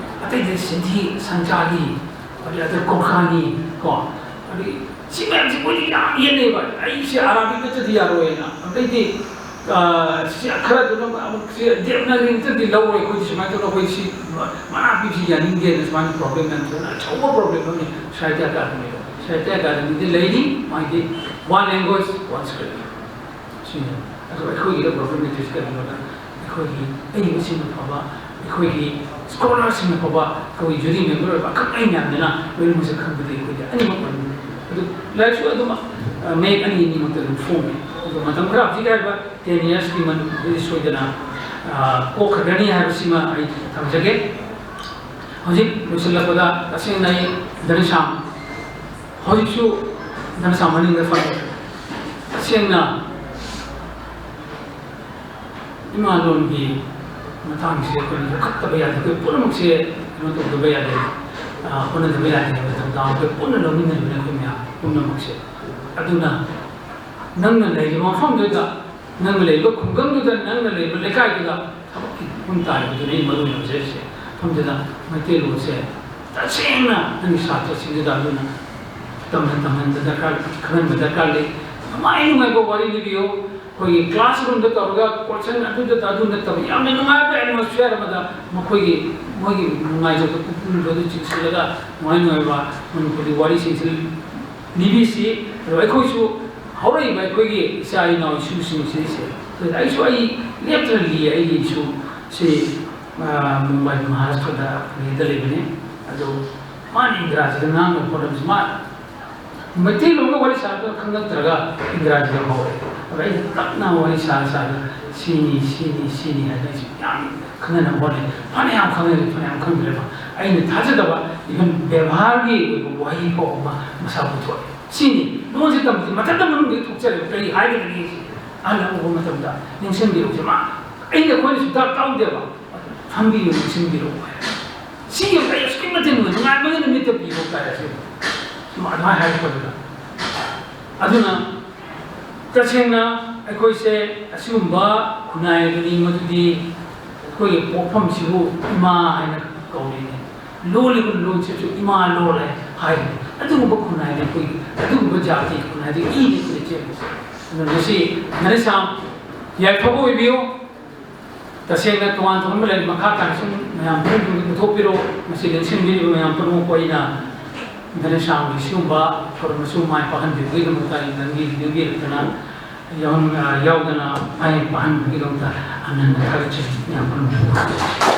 ꯑꯇꯩꯗꯤ ꯁꯤꯟꯊꯤ ꯁꯪꯆꯥꯒꯤ, ꯑꯗꯩ ꯑꯗ ꯀꯣꯔꯈꯥꯅꯤ, ꯀꯣ, ꯑꯗꯩ ꯁꯤ ꯃꯌꯥꯝꯁꯦ ꯃꯣꯏꯗꯤ ꯌꯥꯝ ꯌꯦꯠꯅꯩꯕ꯫ ꯑꯩꯁꯦ ꯑꯔꯥꯕꯤꯛ ꯅꯠꯇ꯭ꯔꯗꯤ ꯌꯥꯔꯣꯏꯅ꯫ ꯑꯗꯩꯗꯤ, ꯑ, ꯁꯤ ꯈꯔꯗꯨꯅ ꯑꯃꯨꯛ ꯁꯤ ꯗꯦꯕꯅꯥꯒꯔꯤ ꯅꯠꯇ꯭ꯔꯗꯤ ꯂꯧꯔꯣꯏ, ꯑꯩꯈꯣꯏꯗꯤ ꯁꯨꯃꯥꯏꯅ ꯇꯧꯗꯅ ꯑꯩꯈꯣꯏ ꯁꯤ ꯃꯅꯥ ꯄꯤꯕꯁꯤ ꯌꯥꯅꯤꯡꯗꯦꯅ ꯁꯨꯃꯥꯏꯅ ꯄ꯭ꯔꯣꯕ꯭ꯂꯦꯝ ꯃꯌꯥꯝ ꯊꯣꯛꯑꯦ꯫ ꯑꯆꯧꯕ ꯄ꯭ꯔꯣꯕ꯭ꯂꯦꯝ ꯑꯃꯅꯤ ꯁꯥꯍꯤꯇ꯭ꯌ ꯑꯀꯥꯗꯃꯤꯗ꯫ ꯁꯥꯍꯤꯇ꯭ꯌ ꯑꯀꯥꯗꯃꯤꯗ ꯂꯩꯔꯤ ꯃꯥꯒꯤ one language, one script꯫ ꯁꯤꯅꯤ꯫ ꯑꯗꯣ ꯑꯩꯈꯣꯏꯒꯤꯗ ꯄ꯭ꯔꯣꯕ꯭ꯂꯦꯝ ꯂꯩꯇ꯭ꯔꯤꯁꯤ ꯀꯔꯤꯒꯤꯅꯣꯗ ꯑꯩꯈꯣꯏꯒꯤ ꯑꯏꯕꯁꯤꯡꯅ ꯐꯕ, ꯑꯩꯈꯣꯏꯒꯤ ꯁ꯭ꯀꯣꯂꯔꯁꯤꯡꯅ ꯐꯕ, ꯑꯩꯈꯣꯏꯒꯤ ꯖꯨꯔꯤ ꯃꯦꯝꯕꯔ ꯑꯣꯏꯕ ꯑꯈꯪ ꯑꯍꯩ ꯃꯌꯥꯝꯗꯨꯅ ꯂꯣꯏꯅꯃꯛꯁꯦ ꯈꯪꯕꯗꯤ ꯑꯩꯈꯣꯏꯗꯤ ꯑꯅꯤꯃꯛ ꯑꯣꯏꯅꯤ꯫ ꯑꯗꯨ ꯂꯥꯏꯔꯤꯛꯁꯨ ꯑꯗꯨꯝ, ꯑ, ꯃꯌꯦꯛ ꯑꯅꯤ ꯑꯅꯤꯃꯛꯇ ꯑꯗꯨꯝ ꯐꯣꯡꯉꯦ꯫ ꯑꯗꯣ ꯃꯇꯝ ꯈꯔ ꯍꯧꯖꯤꯛ ꯍꯥꯏꯔꯤꯕ ten yearsꯀꯤ ꯃꯅꯨꯡꯗꯗꯤ ꯁꯣꯏꯗꯅ, ꯑ, ꯀꯣꯛꯈ꯭ꯔꯒꯅꯤ ꯍꯥꯏꯕꯁꯤꯃ ꯑꯩ ꯊꯝꯖꯒꯦ꯫ ꯍꯧꯖꯤꯛ ꯂꯣꯏꯁꯤꯜꯂꯛꯄꯗ ꯇꯁꯦꯡꯅ ꯑꯩ ꯙꯅꯁ꯭ꯌꯥꯝ, ꯍꯧꯖꯤꯛꯁꯨ ꯙꯅꯁ꯭ꯌꯥꯝ ꯃꯅꯤꯡꯗ ꯐꯝꯃꯤ꯫ ꯇꯁꯦꯡꯅ ꯏꯃꯥ ꯂꯣꯟꯒꯤ ꯃꯇꯥꯡꯁꯦ ꯑꯩꯈꯣꯏꯅ ꯌꯣꯛꯈꯠꯇꯕ ꯌꯥꯗꯦ, ꯑꯩꯈꯣꯏ ꯄꯨꯝꯅꯃꯛꯁꯦ ꯀꯩꯅꯣ ꯇꯧꯗꯕ ꯌꯥꯗꯦ꯫ ꯑ, ꯍꯣꯠꯅꯗꯕ ꯌꯥꯗꯦ ꯍꯥꯏꯕ ꯊꯧꯗꯥꯡ ꯑꯩꯈꯣꯏ ꯄꯨꯟꯅ ꯂꯧꯃꯤꯟꯅꯕꯅꯤ ꯑꯩꯈꯣꯏ ꯃꯌꯥꯝ ꯄꯨꯝꯅꯃꯛꯁꯦ꯫ ꯑꯗꯨꯅ ꯅꯪꯅ ꯂꯩꯔꯤꯕ ꯃꯐꯝꯗꯨꯗ, ꯅꯪꯅ ꯂꯩꯔꯤꯕ ꯈꯨꯡꯒꯪꯗꯨꯗ, ꯅꯪꯅ ꯂꯩꯔꯤꯕ ꯂꯩꯀꯥꯏꯗꯨꯗ ꯊꯕꯛꯀꯤ ꯃꯐꯝ ꯇꯥꯔꯤꯕꯗꯨꯅꯤ ꯑꯩꯅ ꯃꯔꯨ ꯑꯣꯏꯅ ꯍꯧꯖꯔꯤꯁꯦ꯫ ꯃꯐꯝꯗꯨꯗ ꯃꯩꯇꯩꯂꯣꯟꯁꯦ ꯇꯁꯦꯡꯅ ꯅꯪꯒꯤ ꯁꯥꯇ꯭ꯔꯁꯤꯡꯗꯨꯗ ꯑꯗꯨꯅ ꯇꯝꯍꯟ-, ꯇꯝꯍꯟꯕ ꯗꯔꯀꯥꯔ, ꯈꯪꯍꯟꯕ ꯗꯔꯀꯥꯔ ꯂꯩ꯫ ꯅꯨꯡꯉꯥꯏ ꯅꯨꯡꯉꯥꯏꯕ ꯋꯥꯔꯤ ꯂꯤꯕꯤꯌꯨ꯫ ꯑꯩꯈꯣꯏꯒꯤ classroom ꯗ ꯇꯧꯔꯒ question ꯑꯗꯨꯗ ꯑꯗꯨ ꯅꯠꯇꯕ ꯌꯥꯝꯅ ꯅꯨꯡꯉꯥꯏꯕ atmosphere ꯑꯃꯗ ꯃꯈꯣꯏꯒꯤ, ꯃꯣꯏꯒꯤ ꯅꯨꯡꯉꯥꯏꯖꯕ ꯄꯨꯛꯅꯤꯡꯗꯣ ꯑꯗꯨ ꯆꯤꯡꯁꯤꯜꯂꯒ ꯅꯨꯡꯉꯥꯏ ꯅꯨꯡꯉꯥꯏꯕ ꯃꯅꯤꯄꯨꯔꯤ ꯋꯥꯔꯤꯁꯤꯡꯁꯤ ꯂꯤꯕꯤꯁꯤ꯫ ꯑꯗꯣ ꯑꯩꯈꯣꯏꯁꯨ ꯍꯧꯔꯛꯏꯕ ꯑꯩꯈꯣꯏꯒꯤ ꯏꯆꯥ ꯏꯅꯥꯎ ꯏꯁꯨꯁꯤꯡꯁꯤꯁꯦ, ꯑꯩꯁꯨ ꯑꯩ ꯂꯦꯞꯇꯅ ꯂꯤꯌꯦ꯫ ꯑꯩꯒꯤ ꯏꯁꯨꯁꯤ, ꯑ, ꯃꯨꯝꯕꯥꯏ ꯃꯍꯥꯔꯥꯁꯇ꯭ꯔꯗ ꯂꯩꯕꯅꯤ꯫ ꯑꯗꯣ ꯃꯥꯅ ꯏꯪꯒ꯭ꯔꯥꯖꯤꯗ ꯉꯥꯡꯅꯕ ꯍꯣꯠꯅꯕꯁꯤ, ꯃꯥ ꯃꯩꯇꯩꯂꯣꯟꯒ ꯋꯥꯔꯤ ꯁꯥꯕꯗ ꯈꯪꯉꯛꯇ꯭ꯔꯒ ꯏꯪꯒ꯭ꯔꯥꯖꯤꯗ ꯍꯧꯔꯦ꯫ ꯑꯗ ꯑꯩꯅ ꯇꯞꯅ ꯋꯥꯔꯤ ꯁꯥ ꯁꯥꯗꯅ "ꯁꯤꯅꯤ, ꯁꯤꯅꯤ, ꯁꯤꯅꯤ" ꯍꯥꯏꯅ ꯑꯩꯁꯨ ꯌꯥꯝ ꯈꯪꯅꯅꯕ ꯍꯣꯠꯅꯩ꯫ ꯐꯅꯌꯥꯝ ꯈꯪꯅꯔꯦ, ꯐꯅꯌꯥꯝ ꯈꯪꯗ꯭ꯔꯦꯕ꯫ ꯑꯩꯅ ꯊꯥꯖꯗꯕ even ꯕꯦꯕꯥꯔꯒꯤ ꯑꯣꯏꯕ ꯋꯥꯍꯩ ꯐꯥꯎꯕ ꯃꯁꯥ ꯄꯨꯊꯣꯛꯑꯦ꯫ ꯁꯤꯅꯤ ꯂꯣꯟꯁꯤ ꯇꯝꯕꯗꯤ ꯃꯊꯟꯇ ꯃꯅꯨꯡꯗꯒꯤ ꯊꯣꯛꯆꯔꯦꯕ꯫ ꯀꯔꯤ ꯍꯥꯏꯒꯗꯒꯦ ꯁꯤ? ꯑꯍꯜ ꯑꯃ ꯎꯕ ꯃꯇꯝꯗ ꯅꯤꯡꯁꯤꯡꯕꯤꯔꯛꯎꯁꯦ꯫ ꯃꯥ, ꯑꯩꯅ, ꯑꯩꯈꯣꯏꯅꯁꯨ ꯗꯔꯀꯥꯔ ꯇꯧꯗꯦꯕ꯫ ꯐꯝꯕꯤꯌꯨ, ꯅꯤꯡꯁꯤꯡꯕꯤꯔꯛꯎ ꯍꯥꯏ꯫ ꯁꯤ ꯌꯦꯡꯕꯗ ꯑꯩ ꯑꯁꯨꯛꯀꯤ ꯃꯇꯤꯛ ꯅꯨꯡꯉꯥꯏ, ꯅꯨꯡꯉꯥꯏꯃꯟꯗꯅ ꯃꯤꯠꯇ ꯄꯤ ꯊꯣꯛ ꯇꯥꯔꯦ ꯑꯁꯦꯡꯕ꯫ ꯑꯗꯨꯃꯥꯏꯅ ꯍꯥꯏꯔꯛꯄꯗꯨꯗ꯫ ꯑꯗꯨꯅ ꯇꯁꯦꯡꯅ ꯑꯩꯈꯣꯏꯁꯦ ꯑꯁꯤꯒꯨꯝꯕ ꯈꯨꯟꯅꯥꯏ ꯑꯗꯨꯅꯤ, ꯃꯗꯨꯗꯤ ꯑꯩꯈꯣꯏꯒꯤ ꯄꯣꯛꯐꯝꯁꯤꯕꯨ ꯏꯃꯥ ꯍꯥꯏꯅ ꯀꯧꯔꯤꯅꯤ꯫ ꯂꯣꯜꯂꯤꯕ ꯂꯣꯟꯁꯤꯁꯨ ꯏꯃꯥ ꯂꯣꯜ ꯍꯥꯏ-, ꯍꯥꯏꯔꯤꯅꯤ꯫ ꯑꯗꯨꯒꯨꯝꯕ ꯈꯨꯟꯅꯥꯏꯅꯤ ꯑꯩꯈꯣꯏꯒꯤ, ꯑꯗꯨꯒꯨꯝꯕ ꯖꯥꯇꯤ ꯈꯨꯟꯅꯥꯏꯗꯒꯤ ꯏꯅꯤ ꯑꯩꯈꯣꯏꯅ ꯆꯦꯟꯕꯁꯦ꯫ ꯑꯗꯨꯅ ꯉꯁꯤ ꯙꯅꯁ꯭ꯌꯥꯝ ꯌꯥꯏꯐꯕ ꯑꯣꯏꯕꯤꯌꯨ꯫ ꯇꯁꯦꯡꯅ ꯇꯣꯉꯥꯟ ꯇꯣꯉꯥꯟꯕ ꯂꯥꯏꯔꯤꯛ ꯃꯈꯥ ꯇꯥꯅ ꯁꯨꯝ ꯃꯌꯥꯝ ꯄꯨꯝꯅꯃꯛ ꯄꯨꯊꯣꯛꯄꯤꯔꯣ꯫ ꯃꯁꯤ ꯂꯦꯡꯁꯤꯟꯕꯤꯔꯤꯕ ꯃꯌꯥꯝ ꯄꯨꯝꯅꯃꯛꯄꯨ ꯑꯩꯅ ꯙꯅꯁ꯭ꯌꯥꯝꯒꯤ ꯁꯤꯒꯨꯝꯕ ꯊꯧꯔꯝ ꯑꯁꯤꯕꯨ ꯃꯥꯏ ꯄꯥꯛꯍꯟꯕꯤꯕꯒꯤꯗꯃꯛꯇ ꯑꯩ ꯅꯪꯒꯤ ꯚꯤꯗꯤꯑꯣꯒꯤ ꯂꯩꯇꯅ ꯌꯥꯎꯍꯟ-, ꯌꯥꯎꯗꯅ ꯃꯥꯏ ꯄꯥꯛꯍꯟꯕꯒꯤꯗꯃꯛꯇ ꯑꯅꯟꯕ ꯊꯥꯒꯠꯆꯔꯤ꯫ ꯃꯌꯥꯝ ꯄꯨꯝꯅꯃꯛꯄꯨ꯫